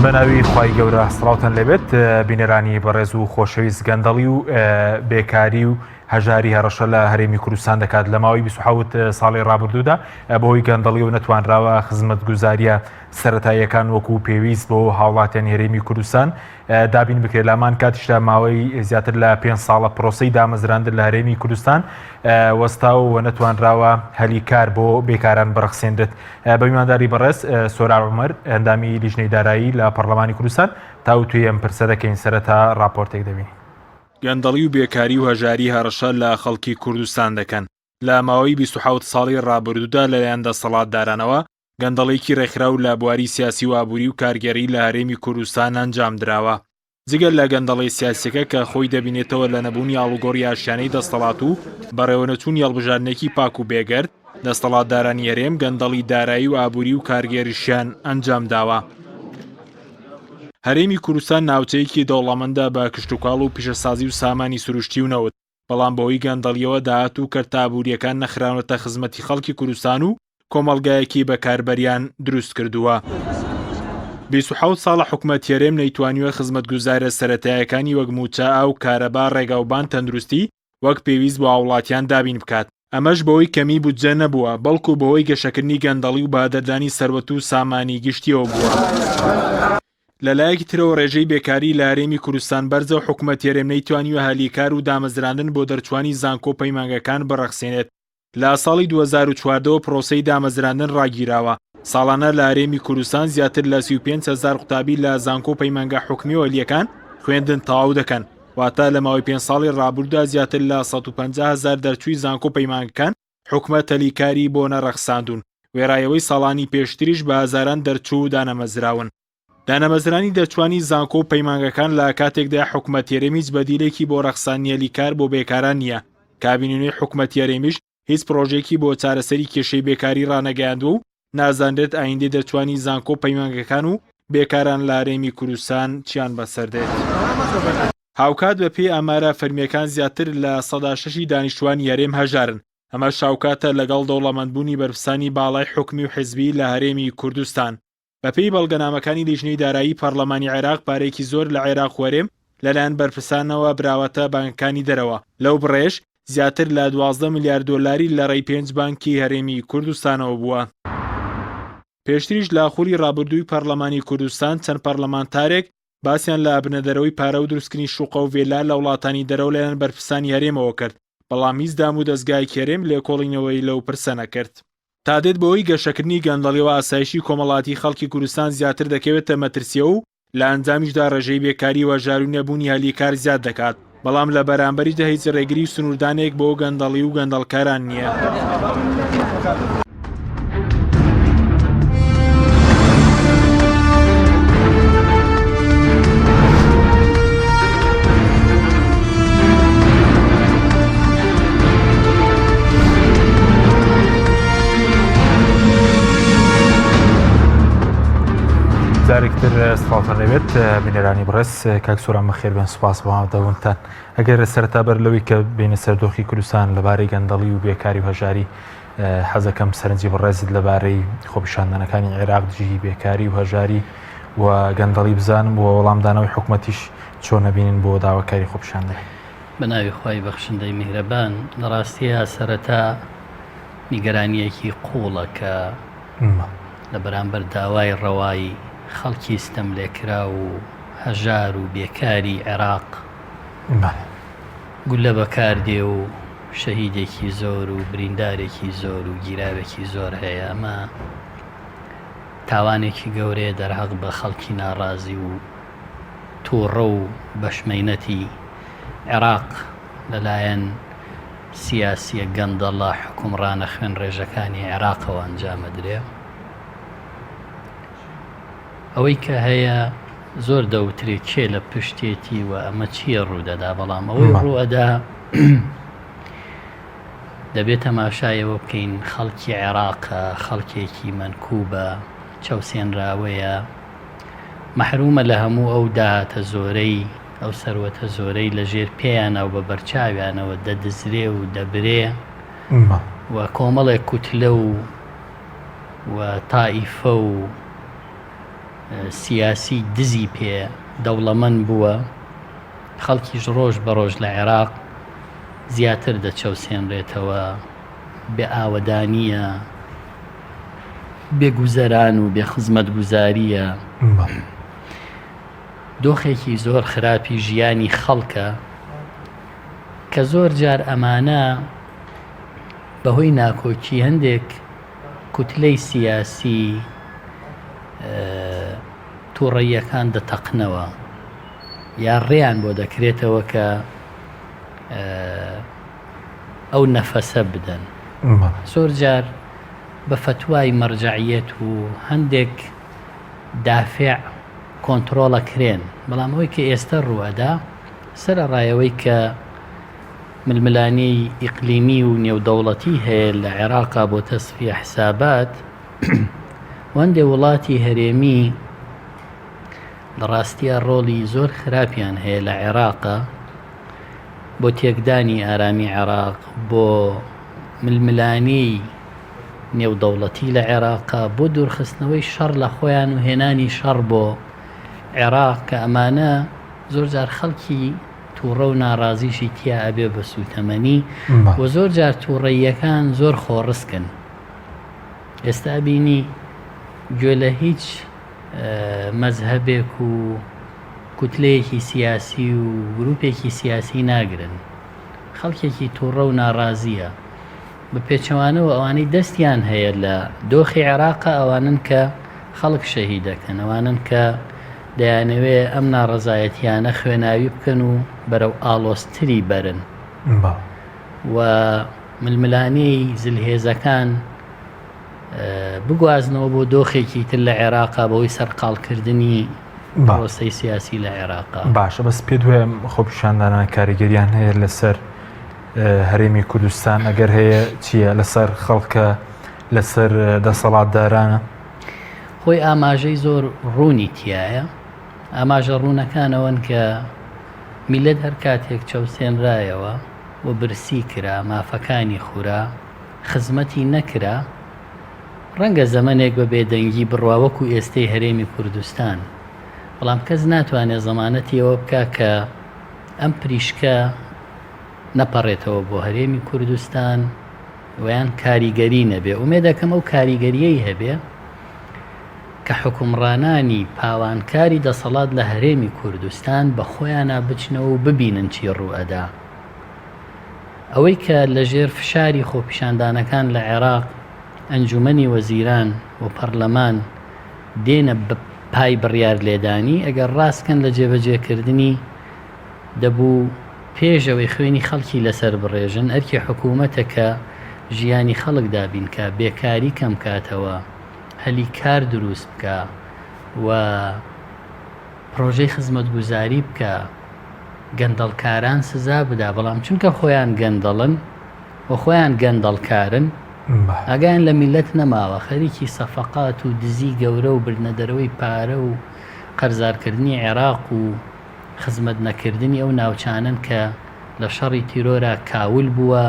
بەناوی خوای گەورە سڵاوتان لێبێت بینەرانی بەڕێز و خۆشەویست گەندەڵی و بێکاری و هەژاری هەڕەشە لە هەرێمی کوردستان دەکات لە ماوەی 27 ساڵی ڕابردوودا بەهۆی گەندەڵی و نەتوانراوە خزمەتگوزاریە سەتاییەکان وەکو پێویست بۆ هاوڵاتیان هەرێمی کوردستان دابین بکرێت لامان کاتیشدا ماوەی زیاتر لە پێ ساڵە پرۆسی دامەزراندن لە هەرێمی کوردستان وەستاوە و نەتوانراوە هەلی کار بۆ بێکاران بڕەخسێنرێت بە میوانداری بەڕێز سۆران عومەر ئەندامی لیژنەی دارایی لە پەرلەمانی کوردستان تاوتوێی ئەم پرسە دەکەین سەرەتا ڕاپۆرتێک دەبینین. گەندەڵی و بێکاری و هەژاری هەڕەشە لە خەڵکی کوردستان دەکەن. لە ماوەی 27 ساڵی ڕابردوودا لەلایەن دەسەڵاتدارانەوە گەندەڵیکی ڕێکخراو لە بواری سیاسی و ئابووری و کارگێڕی لە هەرێمی کوردستان ئەنجامدراوە. جگە لە گەندەڵی سیاسیەکە کە خۆی دەبینێتەوە لە نەبوونی ئاڵوگۆڕی ئاشتیانەی دەستەڵات و بەڕێوەنەچوونی هەڵبژاردنێکی پاک و بێگەرد، دەستەڵاتدارانی هەرێم گەندەڵی دارایی و ئابووری و کارگێریشیان ئەنجامداوە. هەرێمی کوردستان ناوچەیەکی دەوڵەمەندە بە کشتوکاڵ و پیشەسازی و سامانی سروشتی و نەوت، بەڵام بەهۆی گەندەڵیەوە داهات و کەرتە ئابووریەکان نەخراونەتە خزمەتی خەڵکی کوردستان و کۆمەڵگایەکی بەکاربەریان دروست کردووە. 27 ساڵە حکومەت هەرێم نەیتوانیوە خزمەتگوزارە سەرەتایەکانی وەک مووچە، ئاو، کارەبا، ڕێگاوبان، تەندروستی وەک پێویست بۆ هاوڵاتیان دابین بکات. ئەمەش بەهۆی کەمی بودجە نەبووە، بەڵکو بەهۆی گەشەکردنی گەندەڵی و بەهەدەردانی سەروەت و سامانی گشتیەوە بووە. لەلایەکی ترەوە ڕێژەی بێکاری لە هەرێمی کوردستان بەرزە و حکومەت هەرێم نەیتوانیوە هەلی کار و دامەزراندن بۆ دەرچوانی زانکۆ و پەیمانگەکان بڕەخسێنێت. لە ساڵی 2014 ەوە پرۆسەی دامەزراندن ڕاگیراوە، ساڵانە لە هەرێمی کوردستان زیاتر لە 35 هەزار قوتابی لە زانکۆ و پەیمانگا حکومی و ئەهلییەکان خوێندن تەواو دەکەن، واتە لە ماوەی پێنج ساڵی ڕابردوودا زیاتر لە 150 هەزار دەرچووی زانکۆ و پەیمانگەکان حکومەت هەلی کاری بۆ نەڕەخساندوون، وێڕای ئەوەی ساڵانی پێشتریش بە هەزاران دەرچوو دانەمەزراون. دانەمەزرانی دەرچوانی زانکۆ و پەیمانگەکان لە کاتێکدایە حکومەتی هەرێم هیچ بەدیلێکی بۆ ڕەخساندنی هەلی کار بۆ بێکاران نییە، کابینەی نوێی حکومەتی هەرێمیش هیچ پڕۆژەیەکی بۆ چارەسەری کێشەی بێکاری ڕانەگەیاندووە و نازانرێت ئایندەی دەرچوانی زانکۆ و پەیمانگەکان و بێکاران لە هەرێمی کوردستان چیان بەسەر دێت. هاوکات بەپێی ئامارە فەرمییەکان زیاتر لە سەدا شەشی دانیشتوانی هەرێم هەژارن، ئەمەش هاوکاتە لەگەڵ دەوڵەمەندبوونی بەرپرسانی باڵای حکومی و حزبی لە هەرێمی کوردستان. بەپێی بەڵگەنامەکانی لیژنەی دارایی پەڕلەمانی عێراق پارەیەکی زۆر لە عێراق و هەرێم لەلایەن بەرپرسانەوە براوەتە بانکەکانی دەرەوە، لەو بڕەیش زیاتر لە 12 ملیار دۆلاری لە ڕێی پێنج بانکی هەرێمی کوردستانەوە بووە. پێشتریش لە خولی ڕابردووی پەڕلەمانی کوردستان چەند پەڕلەمانتارێک باسیان لە بردنەدەرەوەی پارە و دروستکردنی شوقە و ڤێلا لە وڵاتانی دەرەوە لەلایەن بەرپرسانی هەرێمەوە کرد، بەڵام هیچ دام و دەزگایەکی هەرێم لێکۆڵینەوەی لەو پرسە نەکرد. تا دێت بەهۆی گەشەکردنی گەندەڵیەوە ئاسایشی کۆمەڵاتی خەڵکی کوردستان زیاتر دەکەوێتە مەترسیەوە و لە ئەنجامیشدا ڕێژەی بێکاری و هەژاری و نەبوونی هەلی کار زیاد دەکات، بەڵام لە بەرامبەریشدا هیچ ڕێگری و سنووردانێک بۆ گەندەڵی و گەندەڵکاران نییە. جارێکتر سڵاوتان لێبێت بینەرانی بەڕێز کاک سۆران بەخێر بێن سوپاس بۆ ئامادەبوونتان ئەگەر سەرەتا بەر لەوەی کە بینە سەر دۆخی کوردستان لەبارەی گەندەڵی و بێکاری و هەژاری حەزەکەم سەرنجی بەڕێزت لەبارەی خۆپیشاندانەکانی عێراق دژی بێکاری و هەژاری و گەندەڵی بزانم و وەڵامدانەوەی حکومەتیش چۆن نەبینن بۆ داواکاری خۆپیشاندەر. بە ناوی خوای بەخشندەی میهرەبان. لە ڕاستیا سەرەتا نیگەرانییەکی قووڵە کە لە بەرامبەر داوای ڕەوای خەڵکی ستەملێکراو و هەژار و بێکاری عێراق گوللە بەکار دێ و شەهیدێکی زۆر و بریندارێکی زۆر و گیراوێکی زۆر هەیە ئەمە تاوانێکی گەورەیە دەرهەق بە خەڵکی ناڕازی و تووڕە و بەشمەینەتی عێراق لەلایەن سیاسیە گەندەڵە حوکمڕانە خوێنڕێژەکانی عێراقەوە ئەنجامەدرێ. ئەوەی کە هەیە زۆر دەوترێ کێ لە پشتێتی و ئەمە چییە ڕوودەدا بەڵام ئەوەی ڕوئەدا دەبێت تەماشایەوە بکەین خەڵکی عێراقە خەڵکێکی مەنکوبە چەوسێنراوەیە مەحرومە لە هەموو ئەو داهاتە زۆرەی ئەو سەروەتە زۆرەی لە ژێر پێیانە و بە بەرچاویانەوە دەدزرێ و دەبرێ و کۆمەڵێک کوتلە و و تائیفە و. سیاسی دزی پێ دەوڵەمەند بووە، خەڵکیش ڕۆژ بە ڕۆژ لە عێراق زیاتر دەچەوسێنرێتەوە، بێ ئاوەدانییە، بێ گوزەران و بێ خزمەتگوزارییە. دۆخێکی زۆر خراپی ژیانی خەڵکە کە زۆر جار ئەمانە بەهۆی ناکۆکی هەندێک کوتلەی سیاسی تووڕەییەکان دەتەقنەوە یا ڕێیان بۆ دەکرێتەوە کە ئەو نەفەسە بدەن. زۆر جار بە فەتوای مەرجەعیەت و هەندێک دافع کۆنتڕۆڵ ئەکرێن، بەڵام ئەوەی کە ئێستە ڕووئەدا سەرەڕای ئەوەی کە ململانێی ئیقلیمی و نێودەوڵەتی هەیە لە عێراقا بۆ تەسفیە حسابات و هەندێ وڵاتی هەرێمی لە ڕاستیا ڕۆڵی زۆر خراپیان هەیە لە عێراقا بۆ تێکدانی ئارامی عێراق بۆ ململانێی نێودەوڵەتی لە عێراقا بۆ دوورخستنەوەی شەڕ لە خۆیان و هێنانی شەڕ بۆ عێراق کە ئەمانە زۆر جار خەڵکی تووڕە و ناڕازیشی تیا ئەبێ بە سووتەمەنی و زۆر جار تووڕەییەکان زۆر خۆڕسکن ئێستا ئەبینی گوێ لە هیچ مەزهەبێک و کوتلەیەکی سیاسی و گروپێکی سیاسی ناگرن خەڵکێکی تووڕە و ناڕازیە بە پێچەوانەوە ئەوانەی دەستیان هەیە لە دۆخی عێراقا ئەوانەن کە خەڵک شەهید دەکەن، ئەوانەن کە دەیانەوێ ئەم ناڕەزایەتییانە خوێناوی بکەن و بەرەو ئاڵۆزتری بەرن و ململانێی زلهێزەکان بگوازنەوە بۆ دۆخێکی تر لە عێراقا بەهۆی سەرقاڵکردنی پرۆسەی سیاسی لە عێراقا. باشە بەس پێت وایە خۆپیشاندانان کاریگەریان هەیە لەسەر هەرێمی کوردستان ئەگەر هەیە چییە لەسەر خەڵکە لەسەر دەسەڵاتدارانە؟ خۆی ئاماژەی زۆر ڕوونی تایە ئاماژە ڕوونەکانەوەن کە میلەت هەر کاتێک چەوسێنرایەوە و برسی کرا مافەکانی خورا خزمەتی نەکرا ڕەنگە زەمەنێک بە بێدەنگی بڕوا وەکو ئێستەی هەرێمی کوردستان بەڵام کەس ناتوانێت زەمانەتی ئەوە بکا کە ئەم پریشکە نەپەڕێتەوە بۆ هەرێمی کوردستان و یان کاریگەری نەبێ ئومێدەکەم ئەو کاریگەریەی هەبێ کە حوکمڕانانی پاوانکاری دەسەڵات لە هەرێمی کوردستان بە خۆیانا بچنەوە و ببینن چی ڕووئەدا ئەوەی کە لەژێر فشاری خۆپیشاندانەکان لە عێراق ئەنجومەنی وەزیران و پەڕلەمان دێنە پای بڕیار لێدانی ئەگەر ڕاستکەن لە جێبەجێکردنی دەبوو پێش ئەوەی خوێنی خەڵکی لەسەر بڕێژن ئەرکی حکوومەتە کە ژیانی خەڵک دابین کا، بێکاری کەم کاتەوە، هەلی کار دروست بکا و پڕۆژەی خزمەتگوزاری بکا، گەندەڵکاران سزا بدا، بەڵام چونکە خۆیان گەندەڵن و خۆیان گەندەڵکارن ئاگایان لە میللەت نەماوە، خەریکی سەفەقات و دزی گەورە و بردنەدەرەوەی پارە و قەرزارکردنی عێراق و خزمەت نەکردنی ئەو ناوچانەن کە لە شەڕی تیرۆرا کاول بووە،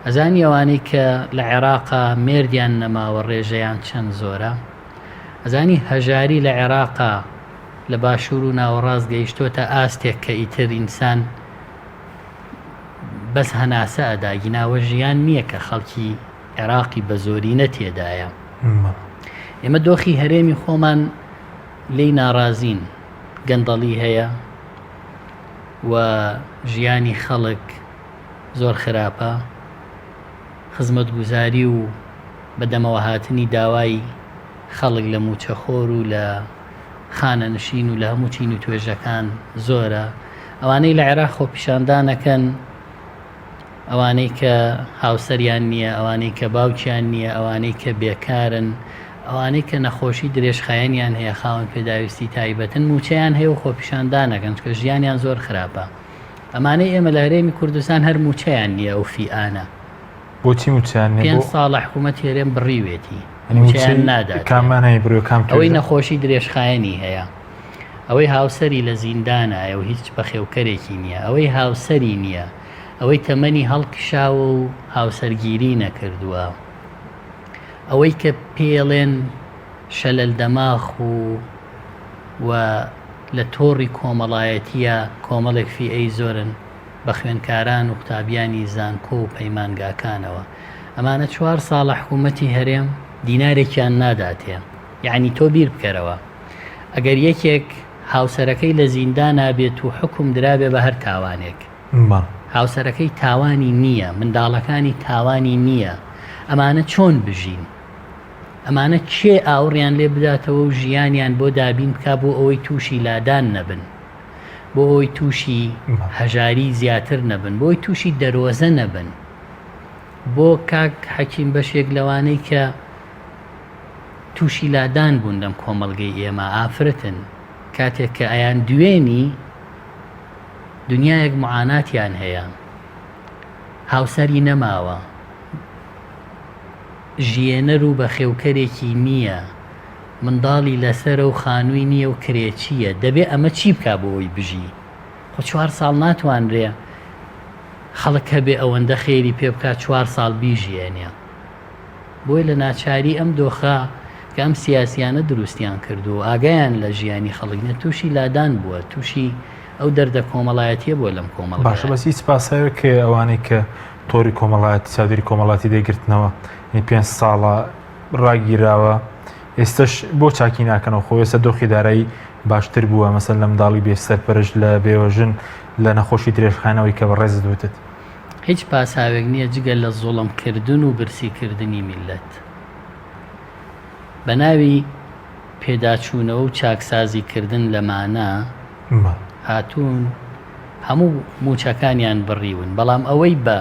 ئەزانی ئەوانەی کە لە عێراقا مێردیان نەماوە ڕێژەیان چەند زۆرە؟ ئەزانی هەژاری لە عێراقا لە باشوور و ناوەڕاست گەیشتۆتە ئاستێک کە ئیتر ئینسان بەس هەناسە ئەدا گیناوە ژیان نییە کە خەڵکی عێراقی بە زۆرینە تێدایە. ئێمە دۆخی هەرێمی خۆمان لێی ناڕازین. گەندەڵی هەیە و ژیانی خەڵک زۆر خراپە، خزمەتگوزاری و بەدەمەوەهاتنی داوای خەڵک لە مووچەخۆر و لە خانەنشین و لە هەموو چین و توێژەکان زۆرە، ئەوانەی لە عێراق خۆپیشاندانەکەن ئەوانەی کە هاوسەریان نییە، ئەوانەی کە باوکیان نییە، ئەوانەی کە بێکارن، ئەوانەی کە نەخۆشی درێژخایەنیان هەیە، خاوەن پێداویستی تایبەتن، مووچەیان هەیە و خۆپیشاندان ئەکەن، چونکە ژیانیان زۆر خراپە. ئەمانەی ئێمە لە هەرێمی کوردستان هەر مووچەیان نییە ئەو فیئانە. بۆچی مووچەیان نییە؟ پێنج ساڵە حکوومەتی هەرێم بڕیوێتی، مووچەیان ناداتێ. کامان هەیە بڕیوە، کام توێژە؟ ئەوەی نەخۆشی درێژخایەنی هەیە، ئەوەی هاوسەری لە زیندانایە و هیچ بەخێوکەرێکی نییە، ئەوەی هاوسەری نییە، ئەوەی تەمەنی هەڵکشاوە و هاوسەرگیری نەکردووە، ئەوەی کە پێیەڵێن شەلەل دەماخ و. و لە تۆڕی کۆمەڵایەتییە کۆمەڵێک فیئەی زۆرن بە خوێندکاران و قوتابیانی زانکۆ و پەیمانگاکانەوە. ئەمانە چوار ساڵە حکوومەتی هەرێم دینارێکیان ناداتێ. یەعنی تۆ بیر بکەرەوە ئەگەر یەکێک هاوسەرەکەی لە زیندانا بێت و حوکم درابێ بە هەر تاوانێک، هاوسەرەکەی تاوانی نییە، منداڵەکانی تاوانی نییە، ئەمانە چۆن بژین؟ ئەمانە کێ ئاوڕیان لێ بداتەوە و ژیانیان بۆ دابین بکا بۆ ئەوەی تووشی لادان نەبن، بۆ ئەوەی تووشی هەژاری زیاتر نەبن، بۆ ئەوەی تووشی دەرۆزە نەبن. بۆ کاک حەکیم بەشێک لەوانەی کە تووشی لادان بوون لەم کۆمەڵگەی ئێمە ئافرەتن کاتێک کە ئەیان دوێنی دنیایەک معاناتیان هەیە هاوسەری نەماوە ژیێنەر و بەخێوکەرێکی نییە منداڵی لەسەرە و خانووی نییە و کرێچییە دەبێ ئەمە چی بکا بۆ ئەوی بژی خۆ چوار ساڵ ناتوانرێ خەڵک هەبێ ئەوەندە خێری پێ بکا چوار ساڵ بیژیێنێ. بۆیە لە ناچاری ئەم دۆخە کە ئەم سیاسیانە دروستیان کردووە و ئاگایان لە ژیانی خەڵک نیە تووشی لادان بووە، تووشی ئەو دەردە کۆمەڵایەتیە بووە لەم کۆمەڵگایە. باشە بەس هیچ پاساوێک هەیە ئەوانەی کە تۆری کۆمەڵایەتی چاودێری کۆمەڵاتی دەیگرتنەوە یعنی پێنج ساڵە ڕاگیراوە ئێستش بۆ چاکی ناکەنەوە خۆ ئێستا دۆخی دارایی باشتر بووە مەسەل لە منداڵی بێ سەرپەرشت لە بێوەژن لە نەخۆشی درێژخانەوەی کە بەڕێزت وتت. هیچ پاساوێک نیە جگە لە زوڵم کردن و برسی کردنی میللەت بە ناوی پێداچوونەوە و چاکسازی کردن لەمانە هاتوون هەموو موچەکانیان بڕیون بەڵام ئەوەی بە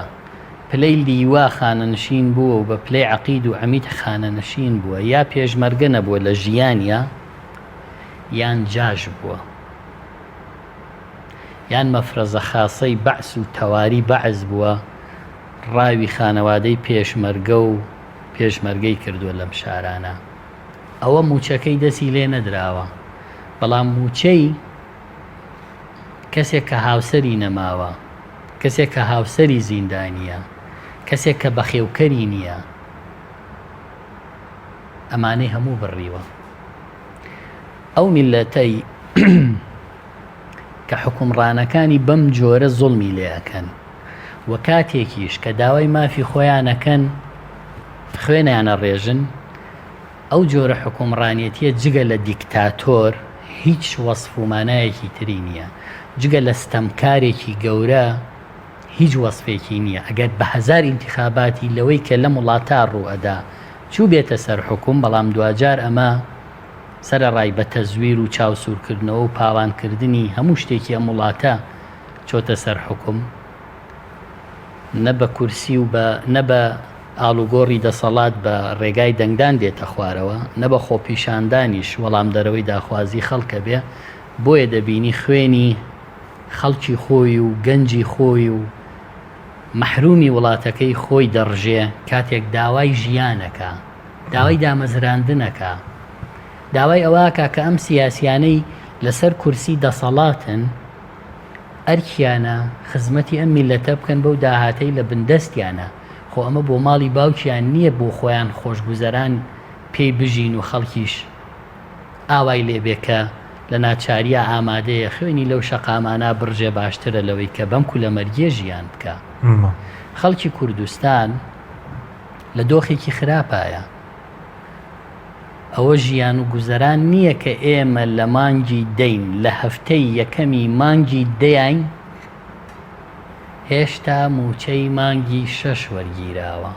پلەی لیوا خانەنشین بووە و بە پلەی عەقید و عەمید خانەنشین بووە یا پێشمەرگە نەبووە لە ژیانیا یان جاش بووە. یان مەفرەزە خاسەی بەعس و تەواری بەعس بووە ڕاوی خانەوادەی پێشمەرگە و پێشمەرگەی کردووە لەم شارانە ئەوە موچەکەی دەسی لێ نەدراوە بەڵام موچەی کەسێک کە هاوسەری نەماوە کەسێک کە هاوسەری زیندانیە کەسێک کە بەخێوکەری نییە ئەمانەی هەموو بڕیوە ئەو میللەتەی کە حوکمڕانەکانی بەم جۆرە زوڵمی لێ ئەکەن و کاتێکیش کە داوای مافی خۆیان ئەکەن خوێنیان ئەڕێژن، ئەو جۆرە حوکمڕانێتیە جگە لە دیکتاتۆر هیچ وەسف و مانایەکی تری نییە، جگە لە ستەمکارێکی گەورە هیچ وەسفێکی نییە، ئەگەر بە هەزار ئینتخاباتی لەوەی کە لەم وڵاتە ڕوو ئەدا چووبێتە سەر حوکم، بەڵام دواجار ئەمە سەرەڕای بە تەزویر و چاوسوورکردنەوە و پاوانکردنی هەموو شتێکی ئەم وڵاتە چۆتە سەر حوکم، نە بە کورسی و بە نە بە ئاڵوگۆڕی دەسەڵات بە ڕێگای دەنگدان دێتە خوارەوە، نە بە خۆپیشاندانیش وەڵامدەرەوەی داخوازی خەڵکە بێ، بۆیە دەبینی خوێنی خەڵکی خۆی و گەنجی خۆی و مەحرومی وڵاتەکەی خۆی دەڕژێ کاتێک داوای ژیانەکا، داوای دامەزراندنەکا، داوای ئەوەکا کە ئەم سیاسیانەی لەسەر کورسی دەسەڵاتن ئەرکیانە خزمەتی ئەم میللەتە بکەن بەو داهاتەی لە بندەستیانە، خۆ ئەمە بۆ ماڵی باوکیان نییە بۆ خۆیان خۆشگوزەران پێی بژین و خەڵکیش ئاوای لێ بێ کە لە ناچاریا ئامادەیە خوێنی لەو شەقامانە بڕژێ باشترە لەوەی کە بەم کولەمەرگیە ژیان بکا. خەڵکی کوردستان لە دۆخێکی خراپایە. ئەوە ژیان و گوزەران نییە کە ئێمە لە مانگی دەین لە هەفتەی یەکەمی مانگی دەیاین هێشتا مووچەی مانگی شەش وەرگیراوە.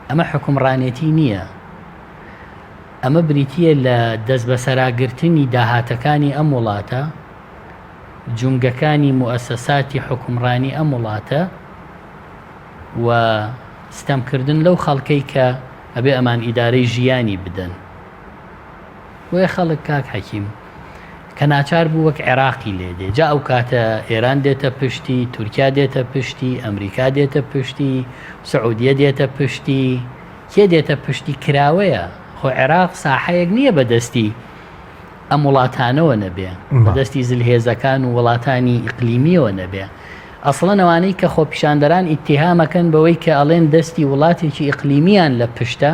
ئەمە حوکمڕانێتی نییە. ئەمە بریتییە لە دەستبەسەراگرتنی داهاتەکانی ئەم وڵاتە، جومگەکانی موئەسەساتی حوکمڕانی ئەم وڵاتە و ستەمکردن لەو خەڵکەی کە ئەبێ ئەمان ئیدارەی ژیانی بدەن. بۆیە خەڵک کاک حەکیم کە ناچار بوو وەک عێراقی لێ دێ جا ئەو کاتە ئێران دێتە پشتی، تورکیا دێتە پشتی، ئەمریکا دێتە پشتی، سعودیە دێتە پشتی، کێ دێتە پشتی کراوەیە خۆ عێراق ساحەیەک نییە بە دەستی ئەم وڵاتانەوە نەبێ بە دەستی زلهێزەکان و وڵاتانی ئیقلیمیەوە نەبێ ئەسڵەن ئەوانەی کە خۆپیشاندەران ئیتیهامەکەن بەوەی کە ئەڵێن دەستی وڵاتێکی ئیقلیمیان لە پشتە.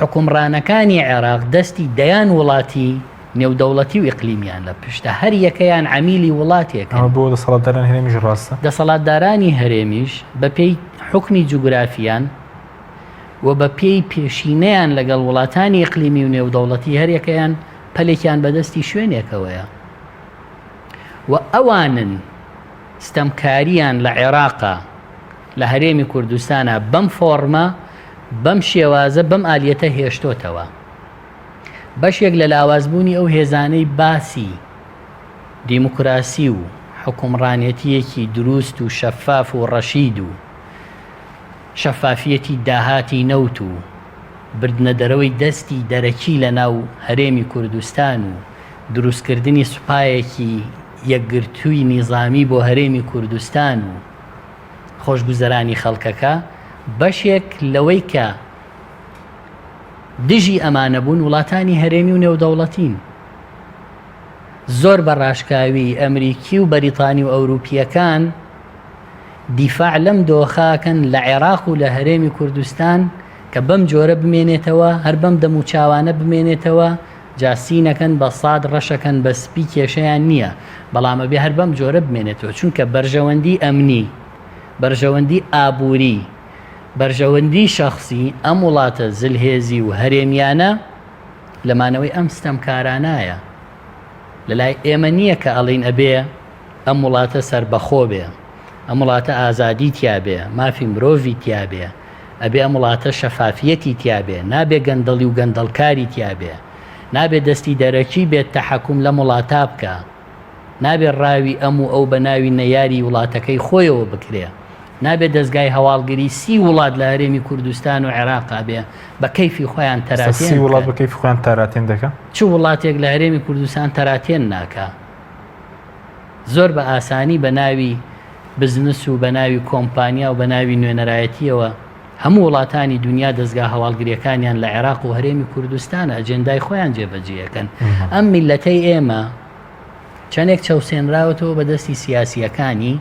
حوکمڕانەکانی عێراق دەستی دەیان وڵاتی نێودەوڵەتی و ئیقلیمیان لە پشتە، هەر یەکەیان عەمیلی وڵاتێکن. ئەمە بۆ دەسەڵاتدارانی هەرێمیش ڕاستە؟ دەسەڵاتدارانی هەرێمیش بە پێی حوکمی جوگرافیان و بە پێی پێشینەیان لەگەڵ وڵاتانی ئیقلیمی و نێودەوڵەتی هەر یەکەیان پەلێکیان بە دەستی شوێنێکەوەیە و ئەوانن ستەمکارییان لە عێراقا لە هەرێمی کوردستانا بەم فۆڕمە، بەم شێوازە، بەم ئالیەتە هێشتۆتەوە. بەشێک لە لاوازبوونی ئەو هێزانەی باسی دیموکراسی و حوکمڕانێتییەکی دروست و شەفاف و ڕەشید و شەفافیەتی داهاتی نەوت و بردنەدەرەوەی دەستی دەرەکی لە ناو هەرێمی کوردستان و دروستکردنی سوپایەکی یەکگرتووی نیزامی بۆ هەرێمی کوردستان و خۆشگوزەرانی خەڵکەکە، بەشێک لەوەی کە دژی ئەمانە بوون وڵاتانی هەرێمی و نێودەوڵەتین. زۆر بە ڕاشکاوی ئەمریکی و بەریتانی و ئەوروپییەکان دیفاع لەم دۆخاکەن لە عێراق و لە هەرێمی کوردستان کە بەم جۆرە بمێنێتەوە، هەر بەم دەموچاوانە بمێنێتەوە، جا سینەکەن بە ساد ڕەشەکەن بە سپی کێشەیان نییە، بەڵام ئەبێ هەر بەم جۆرە بمێنێتەوە، چونکە بەرژەوەندی ئەمنی، بەرژەوەندی ئابووری، بەرژەوەندی شەخسی ئەم وڵاتە زلهێزی و هەرێمیانە لە مانەوەی ئەم ستەمکارانایە. لە لای ئێمە نییە کە ئەڵێین ئەبێ ئەم وڵاتە سەربەخۆ بێ، ئەم وڵاتە ئازادی تیا بێ، مافی مرۆڤی تیا بێ، ئەبێ ئەم وڵاتە شەفافیەتی تیا بێ، نابێ گەندەڵی و گەندەڵکاری تیا بێ، نابێ دەستی دەرەکی بێت تەحەکوم لەم وڵاتە بکا، نابێ ڕاوی ئەم و ئەو بە ناوی نەیاری وڵاتەکەی خۆیەوە بکرێ، نابێ دەزگای هەواڵگری سی وڵات لە هەرێمی کوردستان و عێراقا بێ بە کەیفی خۆیان ئێستا تەراتێن سی وڵات بکەن. بە کەیفی خۆیان تاراتێن دەکەن؟ چ وڵاتێک لە هەرێمی کوردستان تەراتێن ناکا؟ زۆر بە ئاسانی بە ناوی بزنس و بە ناوی کۆمپانیا و بە ناوی نوێنەرایەتییەوە هەموو وڵاتانی دونیا دەزگا هەواڵگرییەکانیان لە عێراق و هەرێمی کوردستانە ئەجێندای خۆیان جێبەجێ ئەکەن. ئەم میللەتەی ئێمە چەندێک چەوسێنراوەتەوە بە دەستی سیاسییەکانی،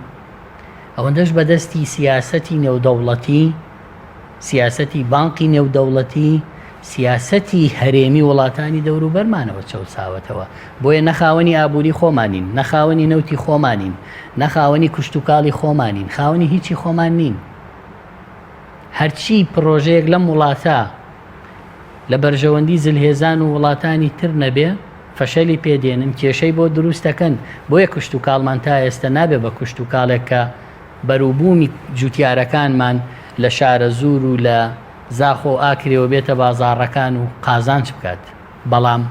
ئەوەندەش بە دەستی سیاسەتی نێودەوڵەتی، سیاسەتی بانقی نێودەوڵەتی، سیاسەتی هەرێمی وڵاتانی دەوروبەرمانەوە چەوساوەتەوە. بۆیە نە خاوەنی ئابووری خۆمانین، نە خاوەنی نەوتی خۆمانین، نە خاوەنی کشتوکاڵی خۆمانین، خاوەنی هیچی خۆمان نین. هەرچی پڕۆژەیەک لەم وڵاتە لە بەرژەوەندی زلهێزان و وڵاتانی تر نەبێ، فەشەلی پێ دێنن، کێشەی بۆ دروست دەکەن. بۆیە کشتوکاڵمان تا ئێستە نابێ بە کشتوکاڵێک کە بەروبوومی جوتیارەکانمان لە شارەزوور و لە زاخۆ و ئاکرێوە بێتە بازاڕەکان و قازانج بکات، بەڵام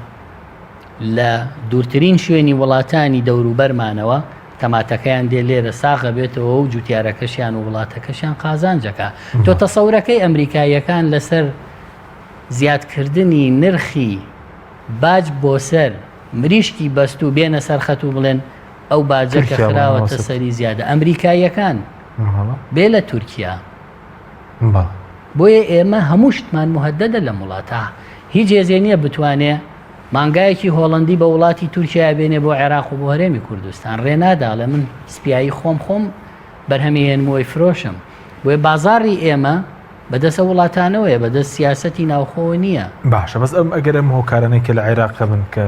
لە دوورترین شوێنی وڵاتانی دەوروبەرمانەوە تەماتەکەیان دێ لێرە ساغ ئەبێتەوە و جوتیارەکەشیان و وڵاتەکەشیان قازانج ئەکا. تۆ تەسەورەکەی ئەمریکاییەکان لەسەر زیادکردنی نرخی باج بۆ سەر مریشکی بەستوو بێنە سەر خەت و بڵێن ئەو باجە کە تورکیا بوون خراوەتە وەسەت. سەری زیادە ئەمریکاییەکان بەڵێ. بێ لە تورکیا. بەڵێ. بۆیە ئێمە هەموو شتمان موهەدەدە لەم وڵاتە هیچ هێزێ نییە بتوانێ مانگایەکی هۆڵەندی بە وڵاتی تورکیا بێنێ بۆ عێراق و بۆ هەرێمی کوردستان ڕێ نادا ئەڵێ من سپیایی خۆم خۆم بەرهەمی هێنم و ئەیفرۆشم بۆیە بازاڕی ئێمە بەدەست ئەو وڵاتانەوەیە بەدەست سیاسەتی ناوخۆوە نییە. باشە بەس ئەم ئەگەر ئەم هۆکارانەی کە لە عێراق هەبن کە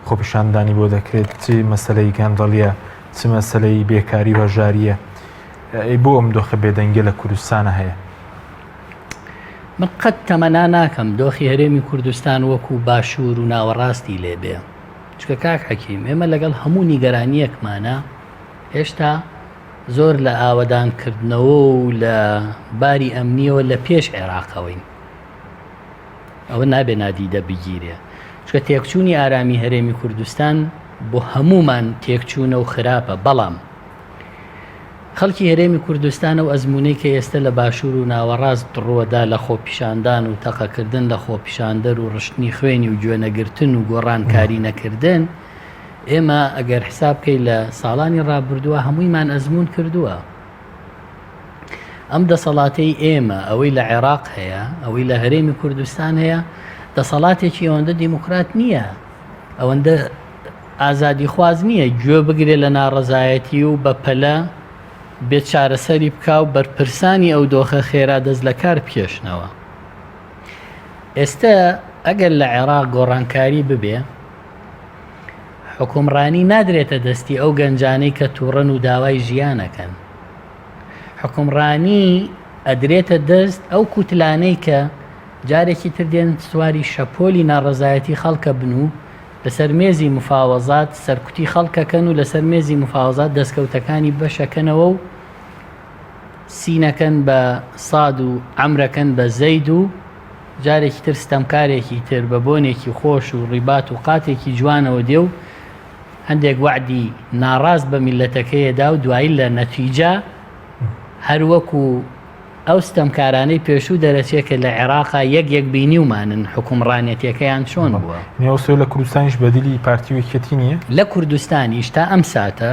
خۆپیشاندانی بۆ دەکرێت چ مەسەلەی گەندەڵیە چ مەسەلەی بێکاری و هەژاریە ئەی بۆ ئەم دۆخە بێدەنگیە لە کوردستانە هەیە؟ من قەت تەمەنا ناکەم دۆخی هەرێمی کوردستان وەکو باشوور و ناوەڕاستی لێ بێ چونکە کاک حەکیم ئێمە لەگەڵ هەموو نیگەرانیەکمانە هێشتا زۆر لە ئاوەدانکردنەوە و لە باری ئەمنیەوە لە پێش عێراقەوەین ئەوە نابێ نادیدە بگیرێ چکە تێکچوونی ئارامی هەرێمی کوردستان بۆ هەمومان تێکچوونە و خراپە بەڵام خەڵکی هەرێمی کوردستان ئەو ئەزموونەی کە ئێستە لە باشوور و ناوەڕاست ڕووەدا لە خۆپیشاندان و تەقەکردن لە خۆپیشاندەر و ڕشتنی خوێنی و گوێنەگرتن و گۆڕانکاری نەکردن، ئێمە ئەگەر حساب بکەی لە ساڵانی ڕابردووە هەموویمان ئەزموون کردووە. ئەم دەسەڵاتەی ئێمە ئەوەی لە عێراق هەیە، ئەوەی لە هەرێمی کوردستان هەیە، دەسەڵاتێکی ئەوەندە دیموکرات نییە، ئەوەندە ئازادیخواز نییە گوێ بگرێ لە ناڕەزایەتی و بە پەلە بێ چارەسەری بکا و بەرپرسانی ئەو دۆخە خێرا دەست لە کار بکێشنەوە. ئێستە ئەگەر لە عێراق گۆڕانکاری ببێ، حوکمڕانی نادرێتە دەستی ئەو گەنجانەی کە تووڕەن و داوای ژیان ئەکەن. حوکمڕانی ئەدرێتە دەست ئەو کوتلانەی کە جارێکی تر دێن سواری شەپۆلی ناڕەزایەتی خەڵکە بن و لەسەر مێزی مفاوەزات سەرکوتی خەڵکەکەن و لەسەر مێزی مفاوەزات دەستکەوتەکانی بەشەکەنەوە و سینەکەن بە ساد و عەمرەکەن بە زەید و جارێکی تر ستەمکارێکی تر بە بۆنێکی خۆش و ڕیبات و قاتێکی جوانەوە دێ و هەندێک وەعدی ناڕاست بە میللەتەکەیەدا و دوایی لە نەتیجە هەر وەکو ئەو ستەمکارانەی پێشوو دەرەچێ کە لە عێراقا یەک یەک بینیومانن حوکمڕانێتیەکەیان چۆن بووە. نێوسۆ لە کوردستانیش بەدیلی پارتی و یەکێتی نییە؟ لە کوردستانیش تا ئەم ساتە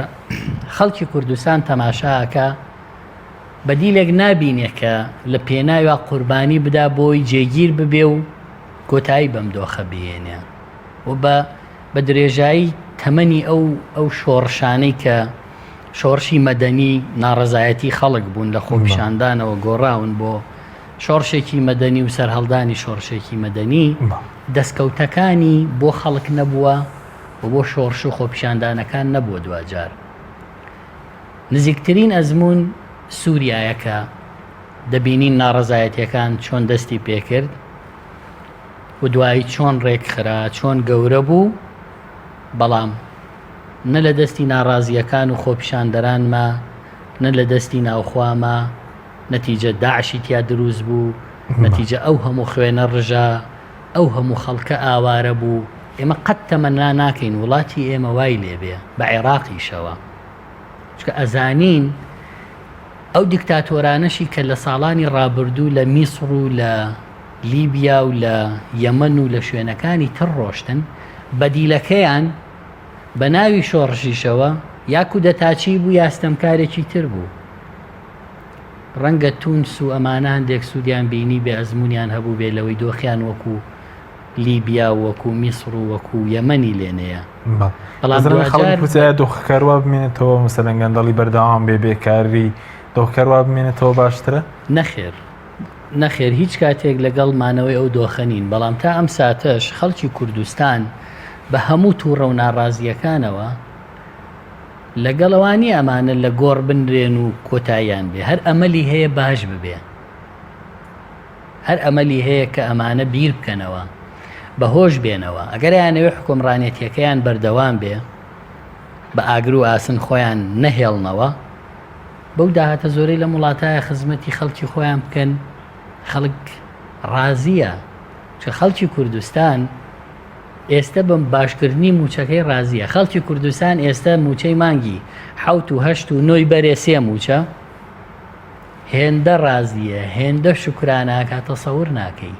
خەڵکی کوردستان تەماشا ئەکا بەدیلێک نابینێ کە لە پێناویا قوربانی بدا بۆی جێگیر ببێ و کۆتایی بەم دۆخە بهێنێ و بە بە درێژایی تەمەنی ئەو ئەو شۆڕشانەی کە شۆڕشی مەدەنی ناڕەزایەتی خەڵک بوون لە خۆپیشاندانەوە گۆڕاون بۆ شۆڕشێکی مەدەنی و سەرهەڵدانی شۆڕشێکی مەدەنی دەستکەوتەکانی بۆ خەڵک نەبووە و بۆ شۆڕش و خۆپیشاندانەکان نەبووە دواجار نزیکترین ئەزموون سووریایە کە دەبینین ناڕەزایەتیەکان چۆن دەستی پێکرد و دوایی چۆن ڕێکخرا چۆن گەورە بوو بەڵام نە لە دەستی ناڕازییەکان و خۆپیشاندەران ما، نە لە دەستی ناوخوا ما، نەتیجە داعشی تیا دروست بوو، نەتیجە ئەو هەموو خوێنە ڕژا، ئەو هەموو خەڵکە ئاوارە بوو، ئێمە قەت تەمەنا ناکەین وڵاتی ئێمە وای لێ بێ، بە عێراقیشەوە، چونکە ئەزانین ئەو دیکتاتۆرانەشی کە لە ساڵانی ڕابردوو لە میسڕ و لە لیبیا و لە یەمەن و لە شوێنەکانی تر ڕۆشتن، بەدیلەکەیان بە ناوی شۆڕشیشەوە یا کودەتاچی بوو یا ستەمکارێکی تر بوو. ڕەنگە تونس و ئەمانە هەندێک سوودیان بینی بێ ئەزموونیان هەبوو بێ لەوەی دۆخیان وەکو لیبیا و وەکو میسڕ و وەکو یەمەنی لێ نەیە. بەڵام دواجار دۆخەکە وا بمێنێتەوە مەسەلەن گەندەڵی بەردەوام بێ بێکاری دۆخەکە وا بمێنێتەوە باشترە؟ نەخێر. نەخێر هیچ کاتێک لەگەڵ مانەوەی ئەو دۆخە نین، بەڵام تا ئەم ساتەش خەڵکی کوردستان بە هەموو توڕە و ناڕازییەکانەوە لەگەڵ ئەوە نییە ئەمانە لە گۆڕ بنرێن و کۆتاییان بێ، هەر ئەمەلی هەیە باش ببێ، هەر ئەمەلی هەیە کە ئەمانە بیر بکەنەوە، بە هۆش بێنەوە، ئەگەر ئەیانەوێ حوکمڕانێتییەکەیان بەردەوام بێ، بە ئاگر و ئاسن خۆیان نەهێڵنەوە، بەو داهاتە زۆرەی لەم وڵاتایە خزمەتی خەڵکی خۆیان بکەن خەڵک ڕازیە چکە خەڵکی کوردستان ئێستە بەم باشکردنی موچەکەی ڕازیە خەڵکی کوردستان ئێستە موچەی مانگی حوت و هەشت و نۆی بەرێ سێ موچە هێندە ڕازیە هێندە شکراناکە تەسەور ناکەی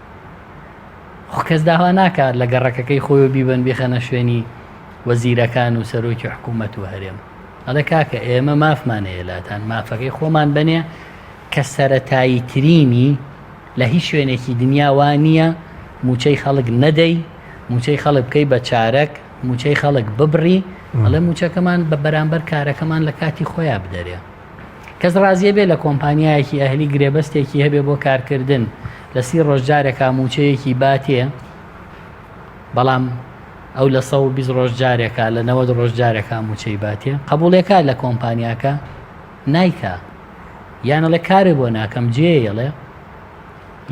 خۆ کەس داوا ناکات لە گەڕەکەکەی خۆی و بیبەن بیخەنە شوێنی وەزیرەکان و سەرۆکی حکوومەت و هەرێم ئەڵێ کاکە ئێمە مافمان هەیە لاتان مافەکەی خۆمان بەنێ کە سەرەتایی ترینی لە هیچ شوێنێکی دنیا وا نییە موچەی خەڵک نەدەی موچەی خەڵک بکەی بە چارەک موچەی خەڵک ببڕی ئەڵێ موچەکەمان بە بەرامبەر کارەکەمان لە کاتی خۆیان بدەرێ کەس ڕازیە بێ لە کۆمپانیایەکی ئەهلی گرێبەستێکی هەبێ بۆ کارکردن لە سی ڕۆژ جارێکا موچەیەکی باتێ بەڵام ئەو لە 120 ڕۆژ جارێکا لە 90 ڕۆژ جارێکا موچەی باتێ قبولێکا لە کۆمپانیاکە نایکا یانەڵێ کارێ بۆ ناکەم جێیەڵێ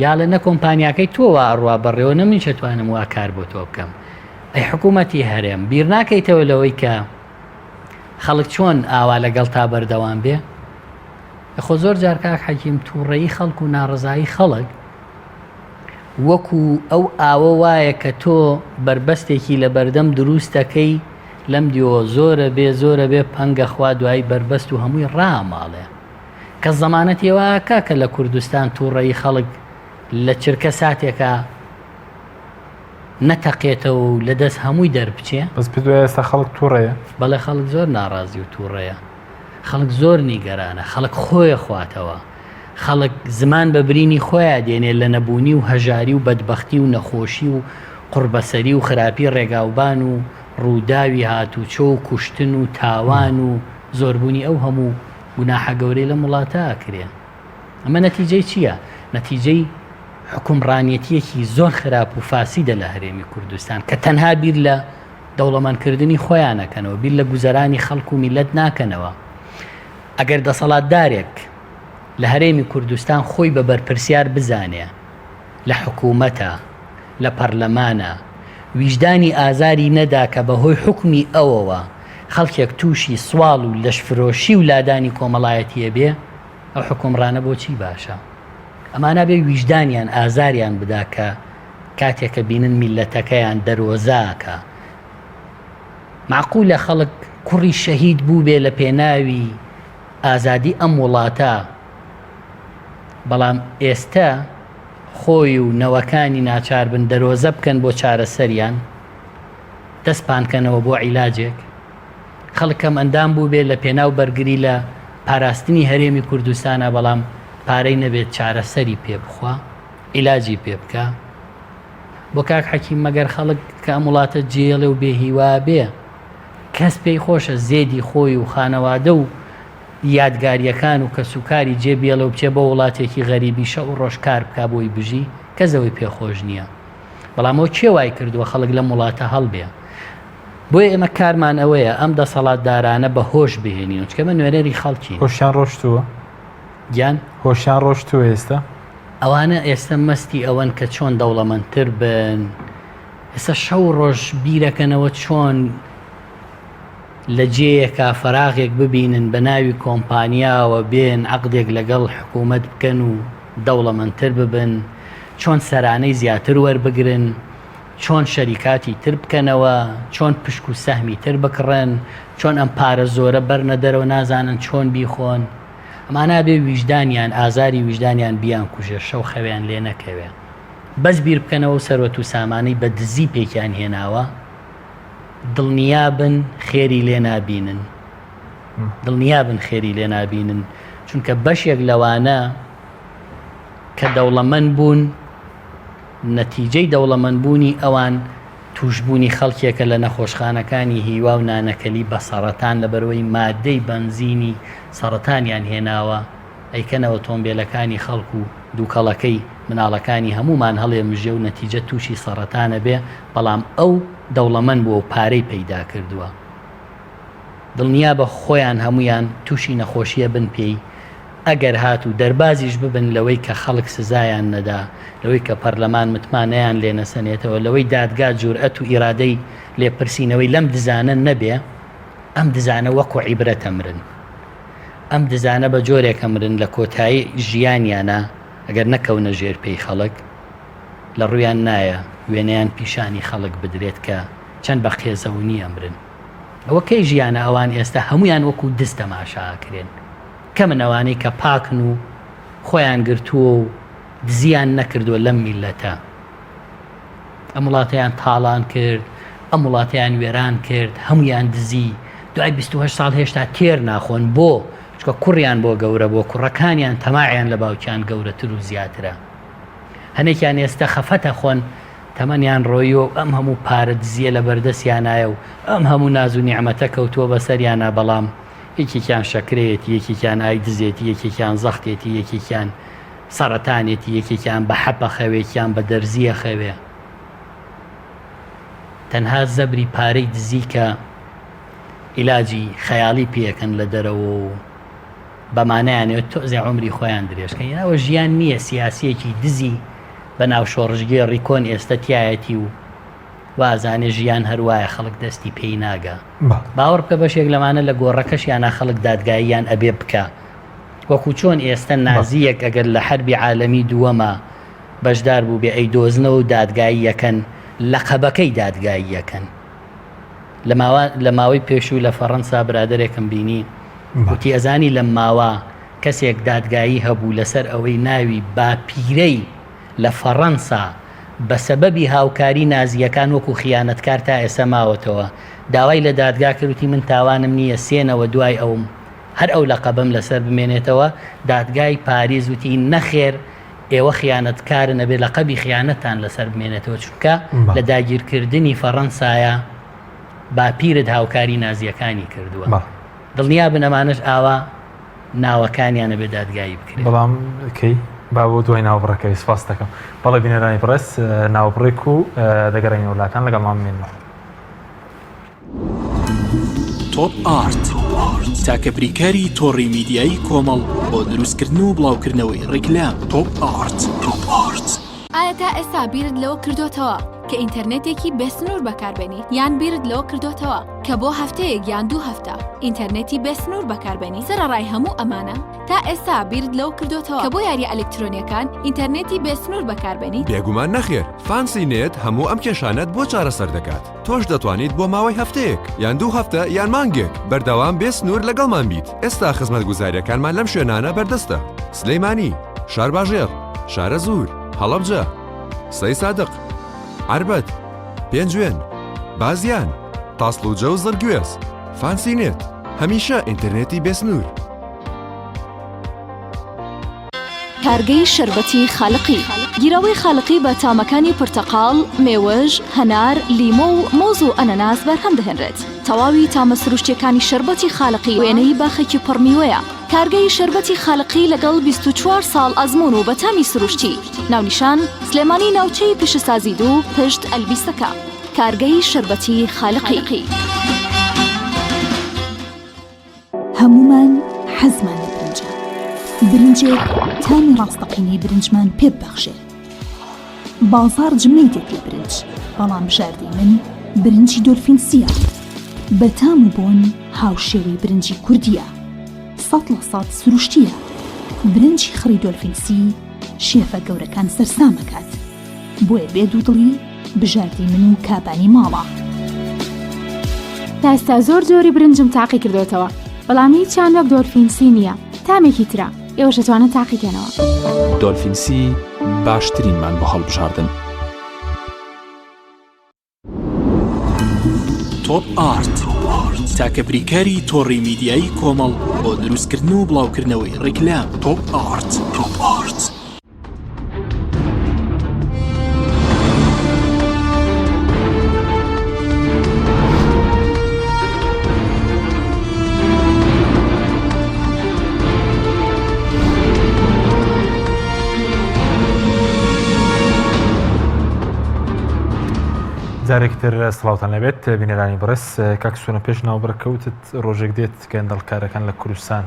یاڵێ نە کۆمپانیاکەی تۆ وا ئەڕوا بەڕێوە نە منیش ئەتوانم وا کار بۆ تۆ بکەم ئەی حکوومەتی هەرێم بیر ناکەیتەوە لەوەی کە خەڵک چۆن ئاوا لەگەڵ تا بەردەوام بێ خۆ زۆر جار کاک حەکیم تووڕەیی خەڵک و ناڕزایی خەڵک وەکو ئەو ئاوە وایە کە تۆ بەربەستێکی لە بەردەم دروستەکەی لەم دیوە زۆرە بێ زۆرە بێ پەنگە خوا دوایی بەربەست و هەمووی ڕاماڵێ کەس زەمانەتی ئەوە ئەکا کە لە کوردستان تووڕەیی خەڵک لە چرکە ساتێکا نەتەقێتەوە و لە دەست هەمووی دەربچێ؟ بەس پێت وایە ئێستا خەڵک تووڕەیە؟ بەڵێ خەڵک زۆر ناڕازی و تووڕەیە. خەڵک زۆر نیگەرانە. خەڵک خۆی ئەخواتەوە. خەڵک زمان بە برینی خۆیا دێنێ لە نەبوونی و هەژاری و بەدبەختی و نەخۆشی و قوڕبەسەری و خراپی ڕێگاوبان و ڕووداوی هاتوچۆ و کوشتن و تاوان و زۆربوونی ئەو هەموو گوناحە گەورەی لەم وڵاتە ئەکرێ. ئەمە نەتیجەی چییە؟ نەتیجەی حوکمڕانیەتیەکی زۆر خراپ و فاسیدە لە هەرێمی کوردستان کە تەنها بیر لە دەوڵەمەندکردنی خۆیان ئەکەنەوە، بیر لە گوزەرانی خەڵک و میللەت ناکەنەوە. ئەگەر دەسەڵاتدارێک لە هەرێمی کوردستان خۆی بە بەرپرسیار بزانێ لە حکوومەتە، لە پەرلەمانە، ویژدانی ئازاری نەدا کە بە هۆی حوکمی ئەوەوە خەڵکێک تووشی سواڵ و لەشفرۆشی و لادانی کۆمەڵایەتی ئەبێ، ئەو حوکمڕانە بۆچی باشە؟ ئەمانە بێ ویژدانیان ئازاریان بدا کە کاتێک کە بینن میللەتەکەیان دەرۆزاکە مەعقولە خەڵک کوڕی شەهید بووبێ لە پێناوی ئازادی ئەم وڵاتە بەڵام ئێستە خۆی و نەوەکانی ناچار بن دەرۆزە بکەن بۆ چارەسەریان دەست پانکەنەوە بۆ عیلاجێک خەڵک کەم ئەندام بووبێ لە پێناو بەرگری لە پاراستنی هەرێمی کوردستانە بەڵام پارەی نەبێت چارەسەری پێ بخوا عیلاجی پێ بکا بۆ کاک حەکیم مەگەر خەڵک کە ئەم وڵاتە جێڵێ و بێ هیوا بێ کەس پێی خۆشە زێدی خۆی و خانەوادە و یادگاریەکان و کەسوکاری جێ بێڵێ و بچێ بۆ وڵاتێکی غەریبی شەو و ڕۆژ کار بکا بۆی بژی کەس ئەوەی پێ خۆش نییە بەڵام ئەو کێ وای کردووە خەڵک لەم وڵاتە هەڵبێ بۆیە ئێمە کارمان ئەوەیە ئەم دەسەڵاتدارانە بە هۆش بهێنین چکە ئێمە نوێنەری خەڵکین. هۆشیان ڕۆشتووە؟ گیان؟ هۆشیان ڕۆشتووە ئێستا؟ ئەوانە ئێستا مەستی ئەوەن کە چۆن دەوڵەمەندتر بن، ئێستا شەو و ڕۆژ بیرەکەنەوە چۆن لە جێیەکا فەراغێک ببینن بە ناوی کۆمپانیاوە بێن عەقدێک لەگەڵ حکوومەت بکەن و دەوڵەمەندتر ببن، چۆن سەرانەی زیاتر وەربگرن. چۆن شەریکاتی تر بکەنەوە، چۆن پشک و سەهمی تر بکڕن، چۆن ئەم پارە زۆرە بەرنە دەرەوە نازانن چۆن بیخۆن. ئەمانە ئەبێ ویژدانیان، ئازاری ویژدانیان بیانکوژێ، شەو خەویان لێ نەکەوێ. بەس بیر بکەنەوە ئەو سەروەت و سامانەی بە دزی پێکیان هێناوە، دڵنیابن خێری لێ نابینن. دڵنیابن خێری لێ نابینن، چونکە بەشێک لەوانە کە دەوڵەمەند بوون، نەتیجەی دەوڵەمەندبوونی ئەوان تووشبوونی خەڵکێکە لە نەخۆشخانەکانی هیوا و نانەکەلی بە سەڕەتان لەبەرئەوەی مادەی بەنزینی سەڕەتانیان هێناوە ئەیکەنەوە تۆمبێلەکانی خەڵک و دووکەڵەکەی مناڵەکانی هەموومان هەڵێمژێ و نەتیجە تووشی سەڕەتان ئەبێ بەڵام ئەو دەوڵەمەند بووە و پارەی پەیدا کردووە دڵنیابە خۆیان هەموویان تووشی نەخۆشی ئەبن پێی ئەگەر هاتوو دەربازیش ببن لەوەی کە خەڵک سزایان نەدا، لەوەی کە پەرلەمان متمانەیان لێ نەسەنێتەوە، لەوەی دادگا جورئەت و ئیرادەی لێپرسینەوەی لەم دزانە نەبێ، ئەم دزانە وەکو عیبرەت ئەمرن. ئەم دزانە بە جۆرێک ئەمرن لە کۆتایی ژیانیانا ئەگەر نەکەونە ژێر پێی خەڵک، لە ڕوویان نایە وێنەیان پیشانی خەڵک بدرێت کە چەند بە قێزەونی ئەمرن. ئەوە کەی ژیانە ئەوان ئێستا هەموویان وەکو دز تەماشا ئەکرێن. کەمن ئەوانەی کە پاکن و خۆیان گرتووە و دزیان نەکردووە لەم میللەتە. ئەم وڵاتەیان تاڵان کرد، ئەم وڵاتەیان وێران کرد، هەموویان دزی. دوای 28 ساڵ هێشتا تێر ناخۆن. بۆ؟ چونکە کوڕیان بۆ گەورە بووە، کوڕەکانیان تەماعیان لە باوکیان گەورەتر و زیاترە. هەنێکیان ئێستە خەفەت ئەخۆن، تەمەنیان ڕۆیوە و ئەم هەموو پارە دزییە لەبەردەستیانایە و ئەم هەموو ناز و نیعمەتە کەوتووە بەسەریانا، بەڵام یەکێکیان شەکرەیەتی، یەکێکیان ئایدزێتی، یەکێکیان زەختێتی، یەکێکیان سەڕەتانێتی، یەکێکیان بە حەپ ئەخەوێ، یەکیان بە دەرزی ئەخەوێ. تەنها زەبری پارەی دزی کە عیلاجی خەیاڵی پێ ئەکەن لە دەرەوە و بەمانەیانەوێت تۆزێ عومری خۆیان درێژ کەن. ئەوە ژیان نییە، سیاسییەکی دزی بە ناو شۆڕشگێڕی کۆن ئێستە تیایەتی و وا ئەزانێ ژیان هەر وایە خەڵک دەستی پێی ناگا. باوەڕ بکە بەشێک لەمانە لە گۆڕەکەشیانا خەڵک دادگاییان ئەبێ بکا. وەکو چۆن ئێستە نازییەک ئەگەر لە حەربی عالەمی دووەما بەشدار بووبێ ئەیدۆزنەوە و دادگایی ئەکەن، لەقەبەکەی دادگایی ئەکەن. لە ماوە لە ماوەی پێشوو لە فەڕەنسا برادەرێکم بینی وتی ئەزانی لەم ماوە کەسێک دادگایی هەبوو لەسەر ئەوەی ناوی باپیرەی لە فەڕەنسا بە سەبەبی هاوکاری نازییەکان وەکو خیانەتکار تا ئێستا ماوەتەوە، داوای لە دادگا کرد وتی من تاوانم نییە سێ نەوە دوای ئەوم هەر ئەو لەقەبەم لەسەر بمێنێتەوە، دادگای پاریس وتی نەخێر ئێوە خیانەتکارن ئەبێ لەقەبی خیانەتتان لەسەر بمێنێتەوە چونکە لە داگیرکردنی فەڕەنسایە باپیرت هاوکاری نازییەکانی کردووە. دڵنیابن ئەمانەش ئاوا ناوەکانیان ئەبێ دادگایی بکرێن. بەڵام کەی؟ با بۆ دوای ناوبڕەکەی سپاست دەکەم. بەڵێ بینەرانی بەڕێز ناوبڕێک و دەگەڕێینەوە لاتان لەگەڵمان بمێننەوە. تۆپ ئارت تاکە بریکاری تۆڕی میدیایی کۆمەڵ بۆ دروستکردن و بڵاوکردنەوەی ڕیکلام تۆپ ئارت. تۆپ ئارت. ئایا تا ئێستا بیرت لەوە کردۆتەوە کە ئینتەرنێتێکی بێسنوور بەکاربێنیت؟ یان بیرت لەوە کردۆتەوە کە بۆ هەفتەیەک یان دوو هەفتە ئینتەرنێتی بێسنوور بەکاربێنیت؟ سەرەڕای هەموو ئەمانە تا ئێستا بیرت لەوە کردۆتەوە کە بۆ یارییە ئەلکترۆنییەکان ئینتەرنێتی بێسنوور بەکاربێنیت؟ بێگومان نەخێر، فانسی نێت هەموو ئەم کێشانەت بۆ چارەسەر دەکات. تۆش دەتوانیت بۆ ماوەی هەفتەیەک، یان دوو هەفتە، یان مانگێک، بەردەوام بێ سنوور لەگەڵمان بیت. ئێستا خزمەتگوزارییەکانمان لەم شوێنانە بەردەستە، سلێمانی، شارباژێڕ، شارەزوور، هەڵەبجە، سەیسادق، عەربەت، پێنجوێن، بازیان، تاسڵوجە و زڕگوێز. فانسی نێت، هەمیشە ئینتەرنێتی بێ سنوور. کارگەی شەربەتی خالقی. گیراوەی خالقی بە تامەکانی پرتەقاڵ، مێوژ، هەنار، لیمۆ و مۆز و ئەنەناس بەرهەم دەهێنرێت. تەواوی تامە سروشتییەکانی شەربەتی خالقی وێنەی باخێکی پڕ میوەیە. کارگەی شەربەتی خالقی لەگەڵ 24 ساڵ ئەزموون و بە تامی سروشتی. ناونیشان، سلێمانی ناوچەی پیشەسازی دوو، پشت ئەلبیسەکە. کارگەی شەربەتی خالقی. هەموومان حەزمان لە برنجە، برنجێک تامی ڕاستەقینەی برنجمان پێ ببەخشێ. بازاڕ جمەی دێت لە برنج، بەڵام بژاردەی من برنجی دۆلفین سییە. بە تام و بۆن هاوشێوەی برنجی کوردییە. 100% سروشتییە. برنجی خڕی دۆلفین سی شێفە گەورەکان سەرسام ئەکات. بۆیە بێ دوودڵی بژاردەی من و کابانی ماڵە. تا ئێستا زۆر جۆری برنجم تاقی کردۆتەوە بەڵام هیچیان وەک دۆلفین سی نییە تامێکی ترە ئێوەش ئەتوانن تاقیکەنەوە. دۆلفین سی باشترینمان بۆ هەڵبژاردن. تۆپ ئارت تاکە بریکاری تۆڕی میدیایی کۆمەڵ بۆ دروستکردن و بڵاوکردنەوەی ڕیکلام تۆپ ئارت. تۆپ ئارت. جارێکی تر سڵاوتان لەبێت بینەرانی بەڕێز کاک سۆنە پێش ناوبڕکەوتت ڕۆژێک دێت گەندەڵکارەکان لە کوردستان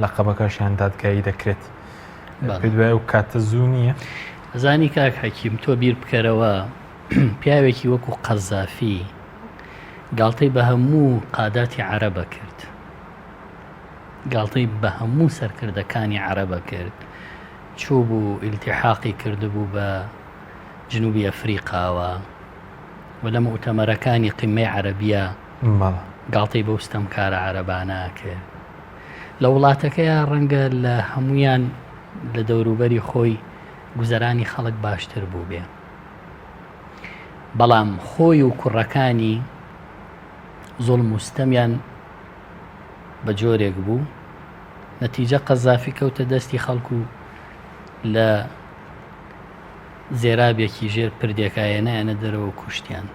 لە قەبەکەشیان دادگایی دەکرێت پێت وایە ئەو کاتە زوو نییە؟ ئەزانی کاک حەکیم تۆ بیر بکەرەوە پیاوێکی وەکو قەزافی گاڵتەی بە هەموو قاداتی عەرەبە کرد گاڵتەی بە هەموو سەرکردەکانی عەرەبە کرد چوو بوو ئیلتیحاقی کردبوو بە جنوبی ئەفریقاوە و لە موتەمەرەکانی قیمەی عەرەبیە گاڵتەی بەو ستەمکارە عەرەبانە کرد لە وڵاتەکەیا ڕەنگە لە هەموویان لە دەوروبەری خۆی گوزەرانی خەڵک باشتر بووبێ بەڵام خۆی و کوڕەکانی زوڵم و ستەمیان بە جۆرێک بوو نەتیجە قەزافی کەوتە دەستی خەڵک و لە زێرابێکی ژێر پردێکا هێنایانە دەرەوە کوشتیان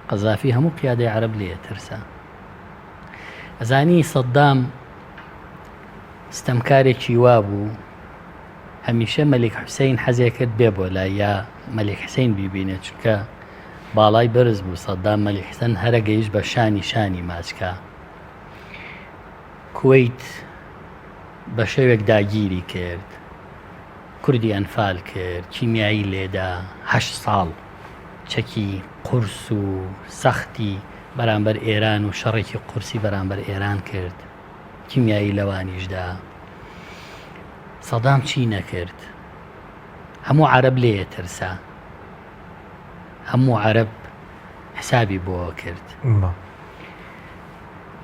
قەزافی هەموو قیادەی عەرەب لێ ترسا ئەزانی سەدام ستەمکارێکی وا بوو هەمیشە مەلیک حوسین حەزێ کرد بێ بۆ لای یا مەلیک حسین بیبینێت چونکە باڵای بەرز بوو سەدام مەلیک حسن هەرە گەیشت بە شانی شانی ماچکە کوەیت بە شەوێک داگیری کرد کوردی ئەنفال کرد کیمیایی لێدا هەشت ساڵ چەکی قورس و سەختی بەرامبەر ئێران و شەڕێکی قورسی بەرامبەر ئێران کرد کیمیایی لەوانیشدا سەدام چی نەکرد هەموو عەرەب لێ ترسا هەموو عەرەب حسابی بۆ کرد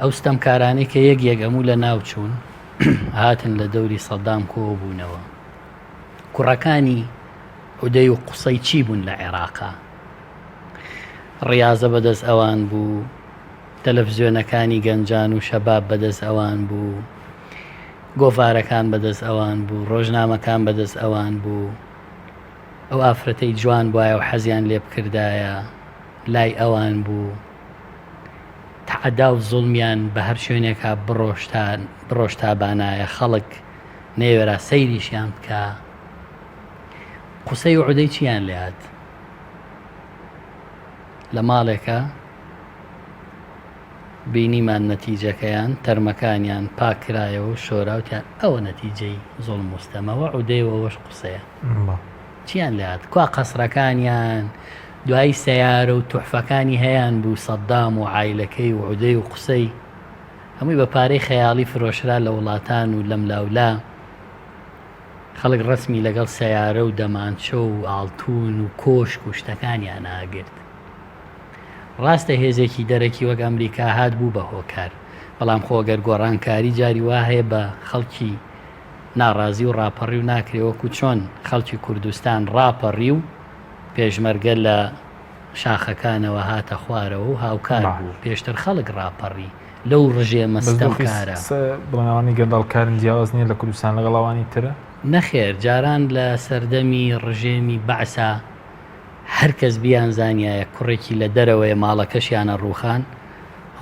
ئەو ستەمکارانەی کە یەک یەک ئەموو لە ناو چوون هاتن لە دەوری سەدام کۆبوونەوە کوڕەکانی عودەی و قوسەی چی بوون لە عێراقا؟ ڕیازە بەدەست ئەوان بوو، تەلەفزیۆنەکانی گەنجان و شەباب بەدەست ئەوان بوو، گۆڤارەکان بەدەست ئەوان بوو، ڕۆژنامەکان بەدەست ئەوان بوو، ئەو ئافرەتەی جوان بوایە و حەزیان لێ بکردایە لای ئەوان بوو. تەعەدا و زوڵمیان بە هەر شوێنێکا بڕۆشتابانایە خەڵک. نەیەوێرا سەیریشیان بکا. قوسەی و عودەی چیان لێ هات؟ لە ماڵێکا بینیمان نەتیجەکەیان تەرمەکانیان پاک کرایەوە و شۆرا وتیان ئەوە نەتیجەی زوڵم و ستەمە وە عودەی و ئەوەش قوسەیە. چیان لێ هات؟ کوا قەسرەکانیان دوایی سەیارە و توحفەکانی هەیان بوو سەدام و عایلەکەی و عودەی و قوسەی هەمووی بە پارەی خەیاڵی فرۆشرا لە وڵاتان و لەملاولا. خەڵک ڕەسمی لەگەڵ سەیارە و دەمانچە و ئاڵتون و کۆشک و شتەکانیان ئەگرت. ڕاستە هێزێکی دەرەکی وەک ئەمریکا هات بوو بە هۆکار، بەڵام خۆ گەر گۆڕانکاری جاری وا هەیە بە خەڵکی ناڕازی و ڕاپەڕیو ناکرێ وەکو چۆن خەڵکی کوردستان ڕاپەڕی و پێشمەرگە لە شاخەکانەوە هاتە خوارەوە و هاوکار بوو، پێشتر خەڵک ڕاپەڕی لەو ڕژێمە بەس دۆخی ستەمکارە. بڵێن ئەوانەی گەندەڵکارن جیاواز نییە لە کوردستان لەگەڵ ئەوانی ترە؟ نەخێر جاران لە سەردەمی ڕژێمی بەعسا هەر کەس بیانزانیایە کوڕێکی لە دەرەوەیە ماڵەکەشیان ئەڕووخان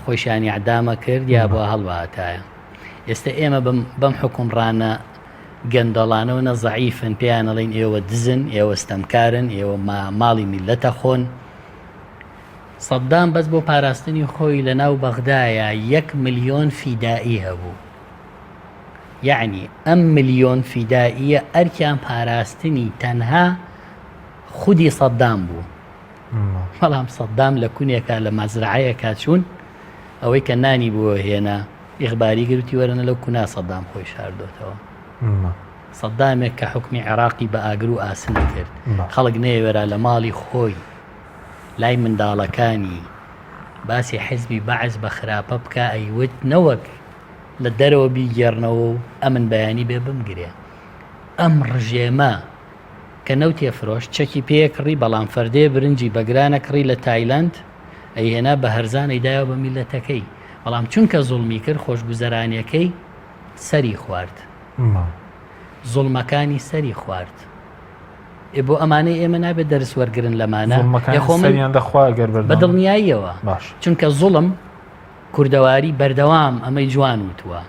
خۆیشیان ئیعدام ئەکرد یا بۆ هەڵبهاتایە. ئێستە ئێمە بەم بەم حوکمڕانە گەندەڵانەوە نە زەعیفن پێیان ئەڵێین ئێوە دزن ئێوە ستەمکارن ئێوە ماڵی میللەت ئەخۆن. سەدام بەس بۆ پاراستنی خۆی لە ناو بەغدایا یەک ملیۆن فیدائی هەبوو یەعنی ئەم ملیۆن فیدائیە ئەرکیان پاراستنی تەنها خودی سەدام بوو بەڵام سەدام لە کونێکا لە مەزرعەیەکا چوون ئەوەی کە نانی بۆ هێنا ئیخباری گرتی وەرەنە لەو کونا سەدام خۆی شاردۆتەوە سەدامێک کە حکومی عێراقی بە ئاگر و ئاسن کرد خەڵک نەیەوێرا لە ماڵی خۆی لای منداڵەکانی باسی حزبی بەعس بە خراپە بکا ئەیوت نەوەک لە دەرەوە بیگێڕنەوە و ئەمن بەیانی بێ بمگرێ ئەم ڕژێمە کە نەوتێ فرۆشت چەکی پێ کڕی بەڵام فەردێ برنجی بە گرانە کڕی لە تایلەند ئەیهێنا بە هەرزان ئەیدایەوە بە میلەتەکەی بەڵام چونکە زوڵمی کرد خۆشگوزەرانیەکەی سەری خوارد زوڵمەکانی سەری خوارد. ئێ بۆ ئەمانەی ئێمە نابێت دەرس وەرگرن لەمانە؟ زوڵمەکانی خۆ من سەریان دەخوا گەر بە بەردەوام دڵنیاییەوە باش. چونکە زوڵم کوردەواری بەردەوام ئەمەی جوان وتووە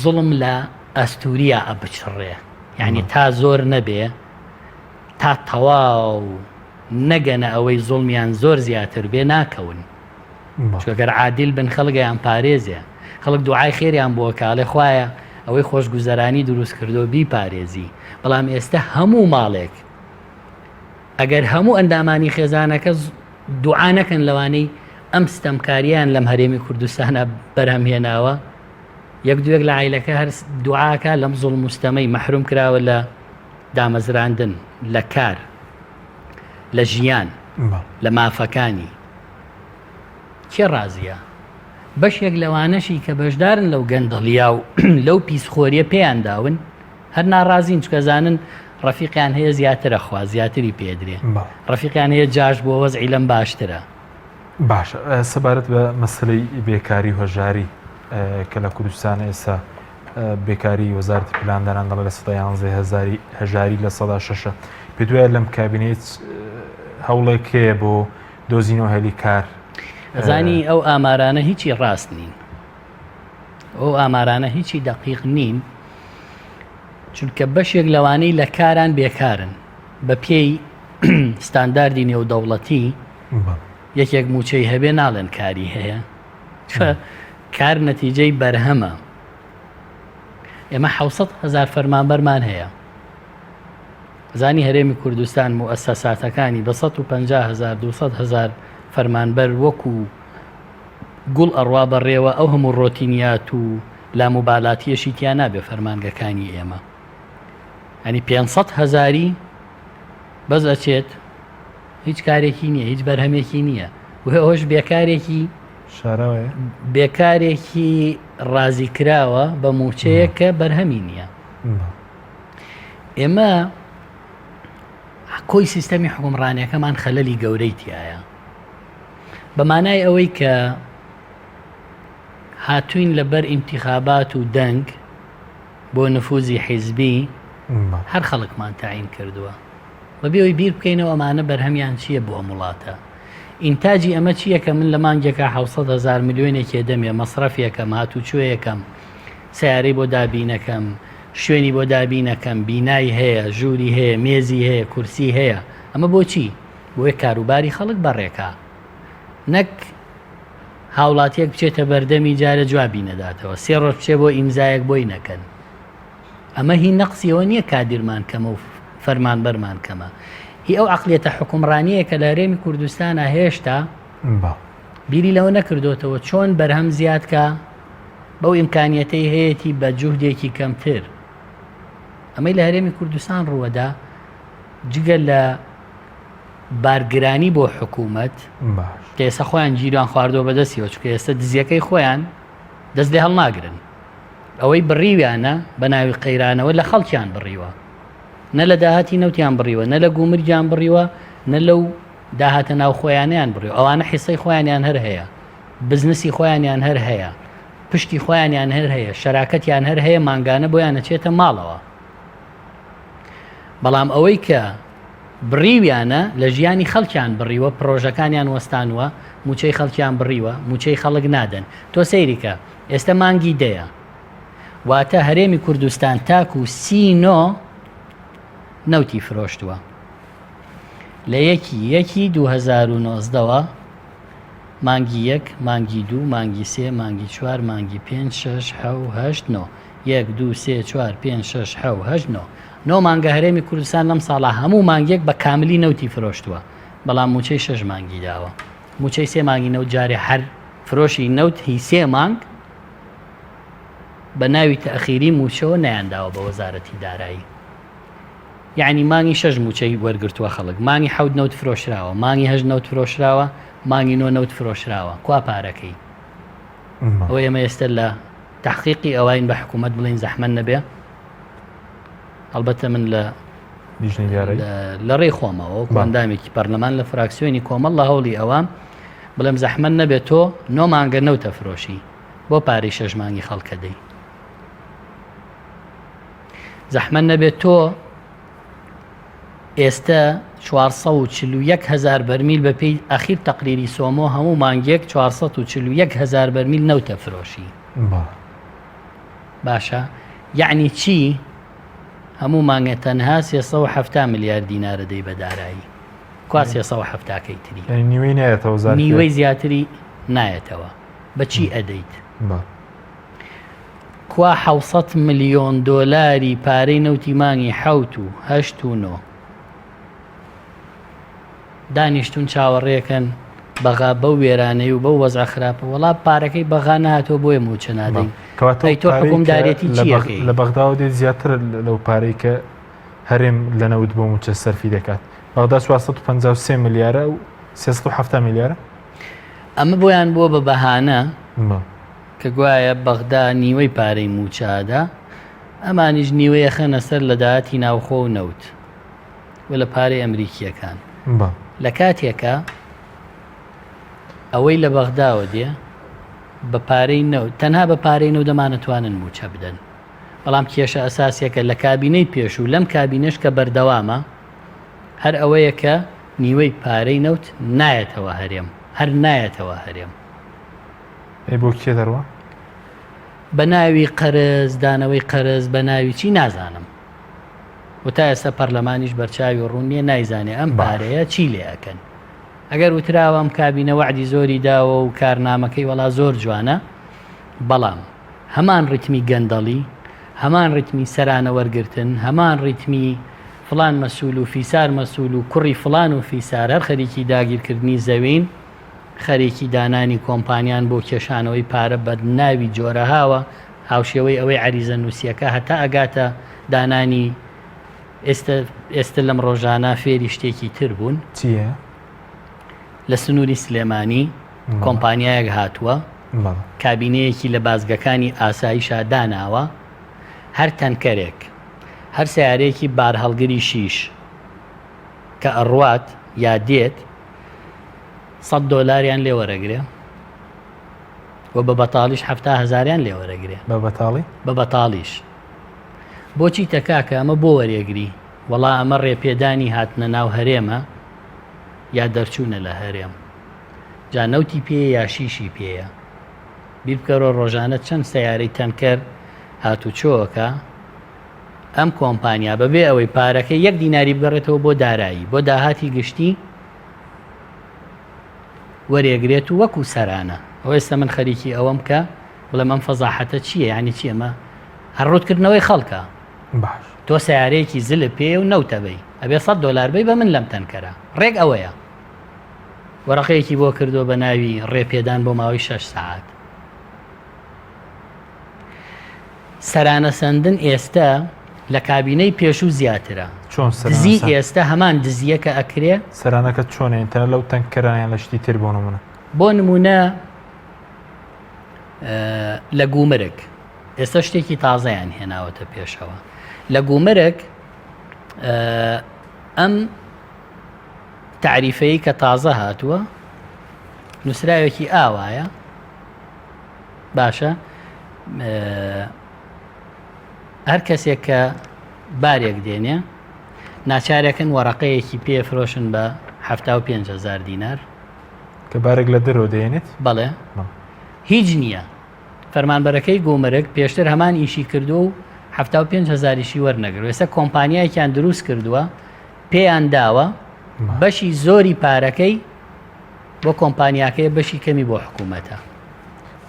زوڵم لە ئەستوریا ئەبچڕێ یعنی تا زۆر نەبێ تا تەواو نەگەنە ئەوەی زوڵمیان زۆر زیاتر بێ ناکەون. چونکە گەر عادیل بن خەڵک ئەیان پارێزێ خەڵک دوعای خێریان بۆ ئەکا ئەڵێ خوایە ئەوەی خۆشگوزەرانی دروست کردووە بیپارێزی بەڵام ئێستا هەموو ماڵێک ئەگەر هەموو ئەندامانی خێزانەکە دوعا نەکەن لەوانەی ئەم ستەمکاریان لەم هەرێمی کوردستانە بەرهەم هێناوە یەک دوێک لە عیلەکە هەر دوعاکە لەم زوڵم و ستەمەی مەحروم کراوە لە دامەزراندن لە کار لە ژیان لە مافەکانی کێ ڕازیە؟ بەشێک لەوانەشی کە بەشدارن لەو گەندەڵیا و لەو پیسخۆریە پێیان داون هەر ناڕازین چکە زانن ڕەفیقیان هەیە زیاترە خوا زیاتری پێدرێ ڕەفیقیان هەیە جاش بۆ وەزعی لەم باشترە. باشە سەبارەت بە مەسەلەی بێکاری و هەژاری کە لە کوردستان ئێستا بێکاری وەزارەتی پلاندانان دەڵێ 11% هەزاری هەژاری 6% پێ دوایە لەم کابینەی هەوڵێک هەیە بۆ دۆزینەوە هەلی کار. ئەزانی ئەو ئامارانە هیچی ڕاست نین ئەو ئامارانە هیچی دەقیق نین چونکە بەشێک لەوانەی لە کاران بێکارن بە پێی ستانداردی نێودەوڵەتی یەکێک موچەی هەبێ ناڵێن کاری هەیە کار نەتیجەی بەرهەمە ئێمە 600 هزار فەرمانبەرمان هەیە زانی هەرێمی کوردستان موئەسەساتەکانی بە 150 هەزار 200 هەزار فەرمانبەر وەکو گوڵ ئەڕوا بەڕێوە ئەو هەموو ڕۆتینیات و لاموبالاتیەشی تیا نابێ فەرمانگەکانی ئێمە ئەنی 500 هەزاری بەس ئەچێت هیچ کارێکی نییە هیچ بەرهەمێکی نییە و ئەوش بێکارێکی شارەوەیە بێکارێکی ڕازی کراوە بە موچەیە کە بەرهەمی نییە. ئێمە کۆی سیستەمی حکومڕانیەکەمان خەلەلی گەورەی تایە بە مانای ئەوەی کە هاتوین لەبەر ئینتیخابات و دەنگ بۆ نفوزی حیزبی هەر خەڵکمان تاین کردووە بەبێ ئەوی بیر بکەینەوە ئەمانە بەرهەمیان چییە بۆ ئەم وڵاتە ئینتاجی ئەمە چییە کە من لە مانگێکا 600 هزار ملیۆنێکی دەمێ مەسرەفیەکەم هاتوچۆیەکەم سیارەی بۆ دابینەکەم. شوێنی بۆ دابینەکەم، بینای هەیە، ژووری هەیە، مێزی هەیە، کورسی هەیە، ئەمە بۆچی؟ بۆیە کاروباری خەڵک بەڕێکا نەک هاوڵاتیەک بچێتە بەردەمی جارە جوابی نەداتەوە سێ ڕۆژ بچێ بۆ ئیمزایەک بۆی نەکەن ئەمە هی نەقسیەوە نییە کادیرمان کەمە و فەرمانبەرمان کەمە هی ئەو عقلیەتە حکومڕانیە کە لە هەرێمی کوردستانە هێشتا بیری لەوە نەکردوتەوە چۆن بەرهەم زیادکە بەو ئیمکانیەتەی هەیەی بە جوهدێکی کەمتر ئەمەی لە هەرێمی کوردستان ڕووەدا جگە لە بارگرانی بۆ حکوومەت کە ئێستا خۆیان گیران خواردەوە بەدەستیەوە چکە ئێستا دزیەکەی خۆیان دەست لێ هەڵناگرن ئەوەی بڕیویانە بە ناوی قەیرانەوە لە خەڵکیان بڕیوە نە لە داهاتی نەوتیان بڕیوە نە لە گومرگیان بڕیوە نە لەو داهاتە ناوخۆیانیان بڕیوە ئەوانە حیسەی خۆیانیان هەر هەیە بزنسی خۆیانیان هەر هەیە پشتی خۆیانیان هەر هەیە شەراکەتیان هەر هەیە مانگانە بۆیان ئەچێتە ماڵەوە بەڵام ئەوەی کە بڕیویانە لە ژیانی خەڵکیان بڕیوە پرۆژەکانیان وەستانوە موچەی خەڵکیان بڕیوە موچەی خەڵک نادەن تۆ سەیریکە ئێستا مانگی دەیە واتە هەرێمی کوردستان تاکو سینۆ نەوتی فرۆشتووە لە یەکی یەکی 2009ەوە مانگی یەک مانگی دوو مانگی سێ مانگی چوار مانگی پێنج شەش حەو هەشت نۆ یەک دوو سێ چوار پێنج شەش حەو هەشت نۆ نۆ مانگە هەرێمی کوردستان لەم ساڵە هەموو مانگێک بە کاملی نەوتی فرۆشتووە بەڵام موچەی شەش مانگی داوە موچەی سێ مانگی نەوت جارێ هەر فرۆشی نەوت هی سێ مانگ بە ناوی تەخیری موچەوە نەیانداوە بە وەزارەتی دارایی یعنی مانگی شەش موچەی وەرگرتووە خەڵک مانگی حەوت نەوت فرۆشراوە مانگی هەشت نەوت فرۆشراوە مانگی نۆ نەوت فرۆشراوە کوا پارەکەی ئەوە ئێمە ئێستا لە تەحقیقی ئەوین بە حکوومەت بڵین زەحمەت نەبێ ئەڵبەتە من لە لە ڕێی خۆمەوە وەکو ئەندامێکی پەرلەمان لە فراکسیۆنی کۆمەڵ لە هەوڵی ئەوە بڵێم زەحمەت نەبێت تۆ نۆ مانگە نەوتە فرۆشی بۆ پارەی شەش مانگی خەڵکە دەی زەحمەت نەبێت تۆ ئێستە 441 هزار بەرمیل بە پێی ئەخیر تەقریری سۆمۆ هەموو مانگێک 441 هزار بەرمیل نەوتە فرۆشی باشە یعنی چی هەموو مانگە تەنها 370 ملیار دینارە دەی بە دارایی کوا 370 کەی تری یعنی نیوەی نایەتەوە زار نیوەی زیاتری نایەتەوە بەچی ئەدەیت کوا 600 ملیۆن دۆلاری پارەی نەوتی مانگی حەوت و هەشت و نۆ دانیشتون چاوەڕێکەن بەغا بەو وێرانەی و بەو وەزع خراپە وەڵا پارەکەی بەغا نهاتوە بۆیە موچە نادەین کەواتە ئەی تۆ حکومدارێتی لە چی بەغ- ئەکەی؟ لە بەغداوە دێت زیاتر لەو پارەی کە هەرێم لە نەوت بۆ موچە سەرفی دەکات بەغدا 453 ملیارە و 370 ملیارە ئەمە بۆیان بووە بە بەهانە بەڵێ. کە گوایە بەغدا نیوەی پارەی موچە ئەدا ئەمانیش نیوەی ئەخەنە سەر لە داهاتی ناوخۆ و نەوت و لە پارەی ئەمریکییەکان. لە کاتێکا ئەوەی لە بەغداوە دێ بە پارەی نەوت تەنها بە پارەی نەوت دەمانەتوانن مووچە بدەن بەڵام کێشە ئەساسیەکە لە کابینەی پێشوو لەم کابینەش کە بەردەوامە هەر ئەوەیە کە نیوەی پارەی نەوت نایەتەوە هەرێم هەر نایەتەوە هەرێم. ئەی بۆ کێ دەڕوا؟ بە ناوی قەرز دانەوەی قەرز بە ناوی چی نازانم. و تا ئێستا پەرلەمانیش بەرچاوی ڕوون نییە نایزانێ ئەم پارەیە چی لێ ئەکەن ئەگەر وتراوە ئەم کابینە وەعدی زۆری داوە و کارنامەکەی وەڵا زۆر جوانە بەڵام هەمان ڕیتمی گەندەڵی هەمان ڕیتمی سەرانە وەرگتن هەمان ڕیتمی فلان مەسول و فیسار مەسول و کوڕی فلان و فیسار هەر خەریکی داگیرکردنی زەوین خەرێکی دانانی کۆمپانیان بۆ کێشانەوەی پارە بە ناوی جۆرەهاوە هاوشێوەی ئەوەی عەریزە نووسیەکە هەتا ئەگاتە دانانی ئێستە ئێستە لەم ڕۆژانە فێری شتێکی تر بوون. چییە؟ لە سنووری سلێمانی کۆمپانیایەک هاتووە کابینەیەکی لە بازگەکانی ئاسایشا داناوە هەر تەنکەرێک هەر سیارەیەکی بارهەڵگری شیش کە ئەڕوات یا دێت سەد دۆلاریان لێ وەرەگرێ و بە بەتاڵیش حەفتا هەزاریان لێ وەرەگرێ. بە بەتاڵی؟ بە بەتاڵیش. بۆچی تە کاکە ئەمە بۆ وەرێگری؟ وەڵا ئەمە ڕێپێدانی هاتنە ناو هەرێمە یا دەرچوونە لە هەرێم. جا نەوتی پێیە یا شیشی پێیە. بیر بکەرەوە ڕۆژانە چەند سەیارەی تەنکەر هاتوچۆ ئەکا؟ ئەم کۆمپانیا بەبێ ئەوەی پارەکەی یەک دیناری بگەڕێتەوە بۆ دارایی بۆ داهاتی گشتی وەرێگرێت و وەکو سەرانە ئەو ئێستا من خەریکی ئەوەم کە بڵێم ئەم فەزاحەتە چییە یعنی چی ئەمە هەر ڕوتکردنەوەی خەڵکە باش تۆ سیارەیەکی زلت پێ و نەوتەبەی ئەبێ 100 دلار بی بە من لەم تەنکەرە ڕێک ئەوەیە وەرەقەیەکی بۆ کردووە بە ناوی ڕێپێدان بۆ ماوەی 6 سەعات سەرانە سەندن ئێستە لە کابینەی پێشوو زیاترە. چۆن سەرانە دزی سەند؟ ئێستە هەمان دزییە کە ئەکرێ. سەرانەکە چۆنە یان تەنها لەو تەنکەرانە یان لە شتی تر بۆ نمونە؟ بۆ نمونە لە گومرگ ئێستا شتێکی تازەیان هێناوەتە پێشەوە لە گومرگ ئەم تعریفەی کە تازە هاتووە نووسراوێکی ئاوایە باشە هەر کەسێک کە بارێک دێنێ ناچارێکن وەڕقەیەکی پێ فرۆشن بە 5 هزار دینار کە بارێک لە دەرەوە دێنێت بەڵێ هیچ نییە فەرمانبەرەکەی گومرگ پێشتر هەمان ئیشی کردو و 5 هزاریشی وەرنەگر ئێستا کۆمپانیایەکیان دروست کردووە پێیان داوە بەشی زۆری پارەکەی بۆ کۆمپانیاکەیە بەشی کەمی بۆ حکوومەتە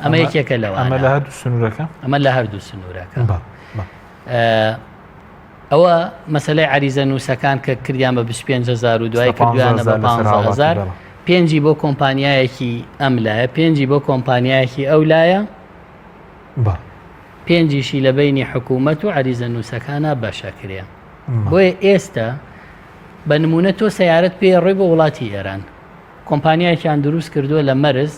ئەمە یەکێکە لەوانە ئەمە لە هەردوو سنوورەکە ئەمە لە هەردوو سنوورەکە ئەوە مەسلەی عریزە نووسەکان کە کردیان بە 25هزار و دوای کردویانە بە 15000 پێنجی بۆ کۆمپانیایەکی ئەم لایە پێنجی بۆ کۆمپانیایەکی ئەو لایە پێنجیشی لە بینی حکوومەت و عریزە نووسەکانە بەشەکرێ بۆیە ئێستا بە نمونە تۆ سیارەت پێ ڕۆی بۆ وڵاتی ئێران کۆمپانیایەکیان دروست کردووە لە مەرز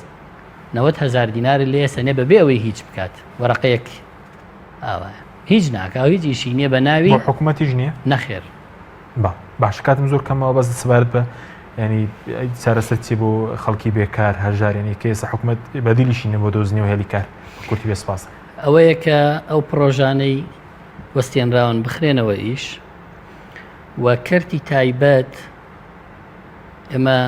90 هزار دینار لێ سەنێ بەبێ ئەوەی هیچ بکات وەرەقەیەک ئاوایە هیچ ناکا و هیچ ئیشی نییە بە ناوی بۆ حکوومەتیش نییە نەخێر با باش کاتم زۆر کەمەوە بەس سەبارەت بە ینی چارەسەر چی بۆ خەڵکی بێکار هەژار ینی کە ئێستا حکوومەت بەدیلیشی نە بۆ دۆزنی و هێلی کار کورتی بێ سپاس ئەوەیە کە ئەو پڕۆژانەی وەستێنراون بخرێنەوە ئیش و کەرتی تایبەت ئێمە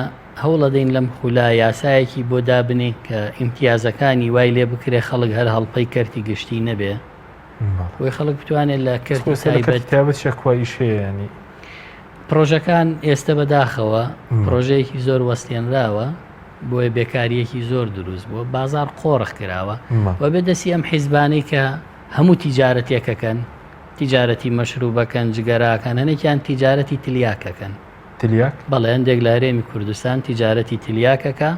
هەوڵەدەین لەم خولا یاسایەکی بۆ دابنین کە ئیمتیازەکانی وای لێ بکرێ خەڵک هەر هەڵپەی کەرتی گشتی نەبێ بۆی خەڵک بتوانێت لە کەرتی تایبەت تایبەت شەکوا ئیش هەیە ینی پرۆژەکان ئێستا بەداخەوە پرۆژەیەکی زۆر وەستێنراوە بۆیە بێکاریەکی زۆر دروست بووە بازار قۆڕخ کراوە و بێ دەستی ئەم حیزبانەی کە هەموو تیجارەتێکەکەن تیجارەتی مەشروبەکەن جگەراکەن هەنێکیان تیجارەتی تلیاکەکەن تلیاک؟ بەڵێ هەندێک لە هەرێمی کوردستان تیجارەتی تلیاکەکە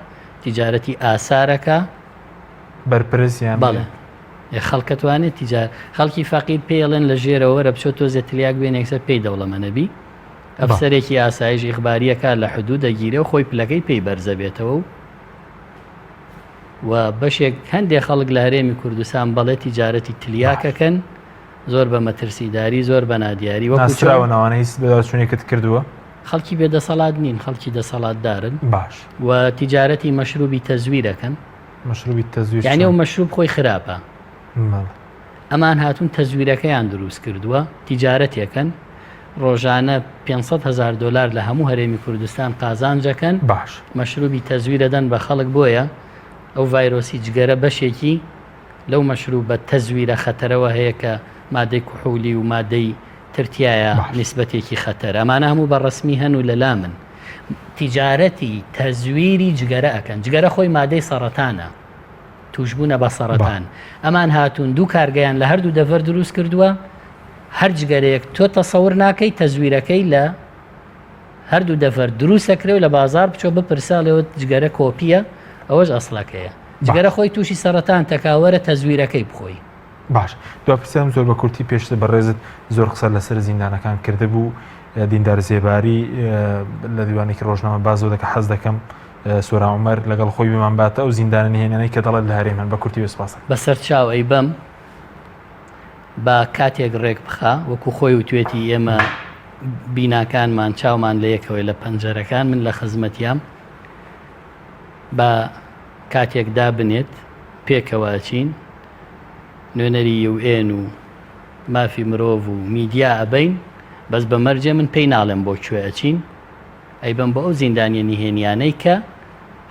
تیجارەتی ئاسارەکە. بەرپرس یان بەڵێ خەڵکە توانێت تیجار خەڵکی فەقیر پێڵێن لە ژێرەوە وەرە بچۆ تۆزێ تلیاک بێنێ یەکسەر پێی دەوڵەمەنە بی ئەفسەرێکی ئاسایش ئیخباریەکە لە حدود دەگیرێ و خۆی پلەکەی پێی بەرزە بێتەوە و و بەشێک هەندێک خەڵک لە هەرێمی کوردستان بەڵێ تیجارەتی تلیاکەکەن زۆر بە مەترسیداری زۆر بە نادیاری وەکو ناسراوە ناوانە هیچ بەدواداچوونێکت کردووە؟ خەڵکی بێ دەسەڵات نین خەڵکی دەسەڵاتدارن باش و تیجارەتی مەشروبی تەزویرەکەن مەشروبی تەزویر یعنی ئەو مەشروب خۆی خراپە ئەمان هاتوون تەزویرەکەیان دروست کردووە تیجارەتێکەن ڕۆژانە 500 هزار دلار لە هەموو هەرێمی کوردستان قازانجەکەن باش مەشروبی تەزویرەدەن بە خەڵک بۆیە ئەو ڤایرۆسی جگەرە بەشێکی لەو مەشروبە تەزویرە خەتەرەوە هەیە کە مادەی کحولی و مادەی تر تیایە نیسبەتێکی خەتەرە ئەمانە هەموو بە ڕەسمی هەن و لەلامن تیجارەتی تەزویری جگەرە ئەکەن جگەرە خۆی مادەی سەڕەتانە توشبوونە بە سەڕەتان ئەمان هاتوون دوو کارگەیان لە هەردوو دەڤەر دروست کردووە هەر جگەرەیەک تۆ تەسەور ناکەی تەزویرەکەی لە هەردوو دەڤەر دروست ئەکرێ و لە بازاڕ بچۆ بپرسە ئەڵێ جگەرە کۆپیە ئەوەش ئەسڵەکەیە جگەرە خۆی تووشی سەرەتان تەکا وەرە تەزویرەکەی بخۆی. باش دوا پرسیارم زۆر بە کورتی پێشتر بەڕێزت زۆر قسە لەسەر زیندانەکان کردبوو دیندار زێباری لە دیوانێکی ڕۆژنامە بازەوە دەکە حەز دەکەم سۆران عومەر لەگەڵ خۆی بمان باتە ئەو زیندانە نهێنانەی کە دەڵێت لە هەرێم هەن بە کورتی بێ سپاس. بەسەر چاو ئەیبەم با کاتێک ڕێک بخا وەکو خۆی وتوێتی ئێمە بیناکانمان چاومان لە یەکەوەی لە پەنجەرەکان من لە خزمەتیام با کاتێک دابنێت پێکەوە ئەچین نوێنەری یو ئێن و مافی مرۆڤ و میدیا ئەبەین بەس بە مەرجێ من پێی ناڵێم بۆ کوێ ئەچین ئەیبەم بۆ ئەو زیندانیە نهێنیانەی کە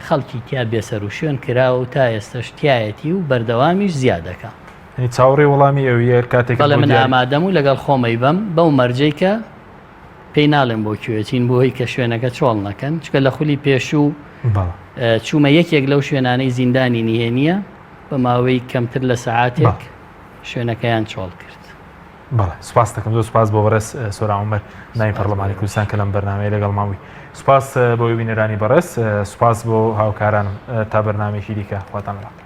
خەڵکی تیا بێسەروشوێن کراوە و تا ئێستەش تیایەتی و بەردەوامیش زیادەکا. یعنی چاوەڕێی وەڵامی ئەویە کاتێک بەڵێ من ئامادەم و لەگەڵ خۆمەی بەم بەو مەرجەی کە پێی ناڵێم بۆ کوێ چین بۆ هی کە شوێنەکە چۆڵ نەکەن چکە لە خولی پێشوو چوومە یەکێک لەو شوێنانەی زیندانی نهێنیە بە ماوەی کەمتر لە سەعاتێک شوێنەکەیان چۆڵ کرد. بەڵێ سوپاس دەکەم زۆر سوپاس بۆ بەڕێز سۆران عومەر ناوی پەرلەمانی کوردستان کە لەم بەرنامەیە لەگەڵمان بووی سوپاس بۆ بینەرانی بەڕێز سوپاس بۆ هاوکارانم تا بەرنامەیەکی دیکە خواتان لەگەڵ.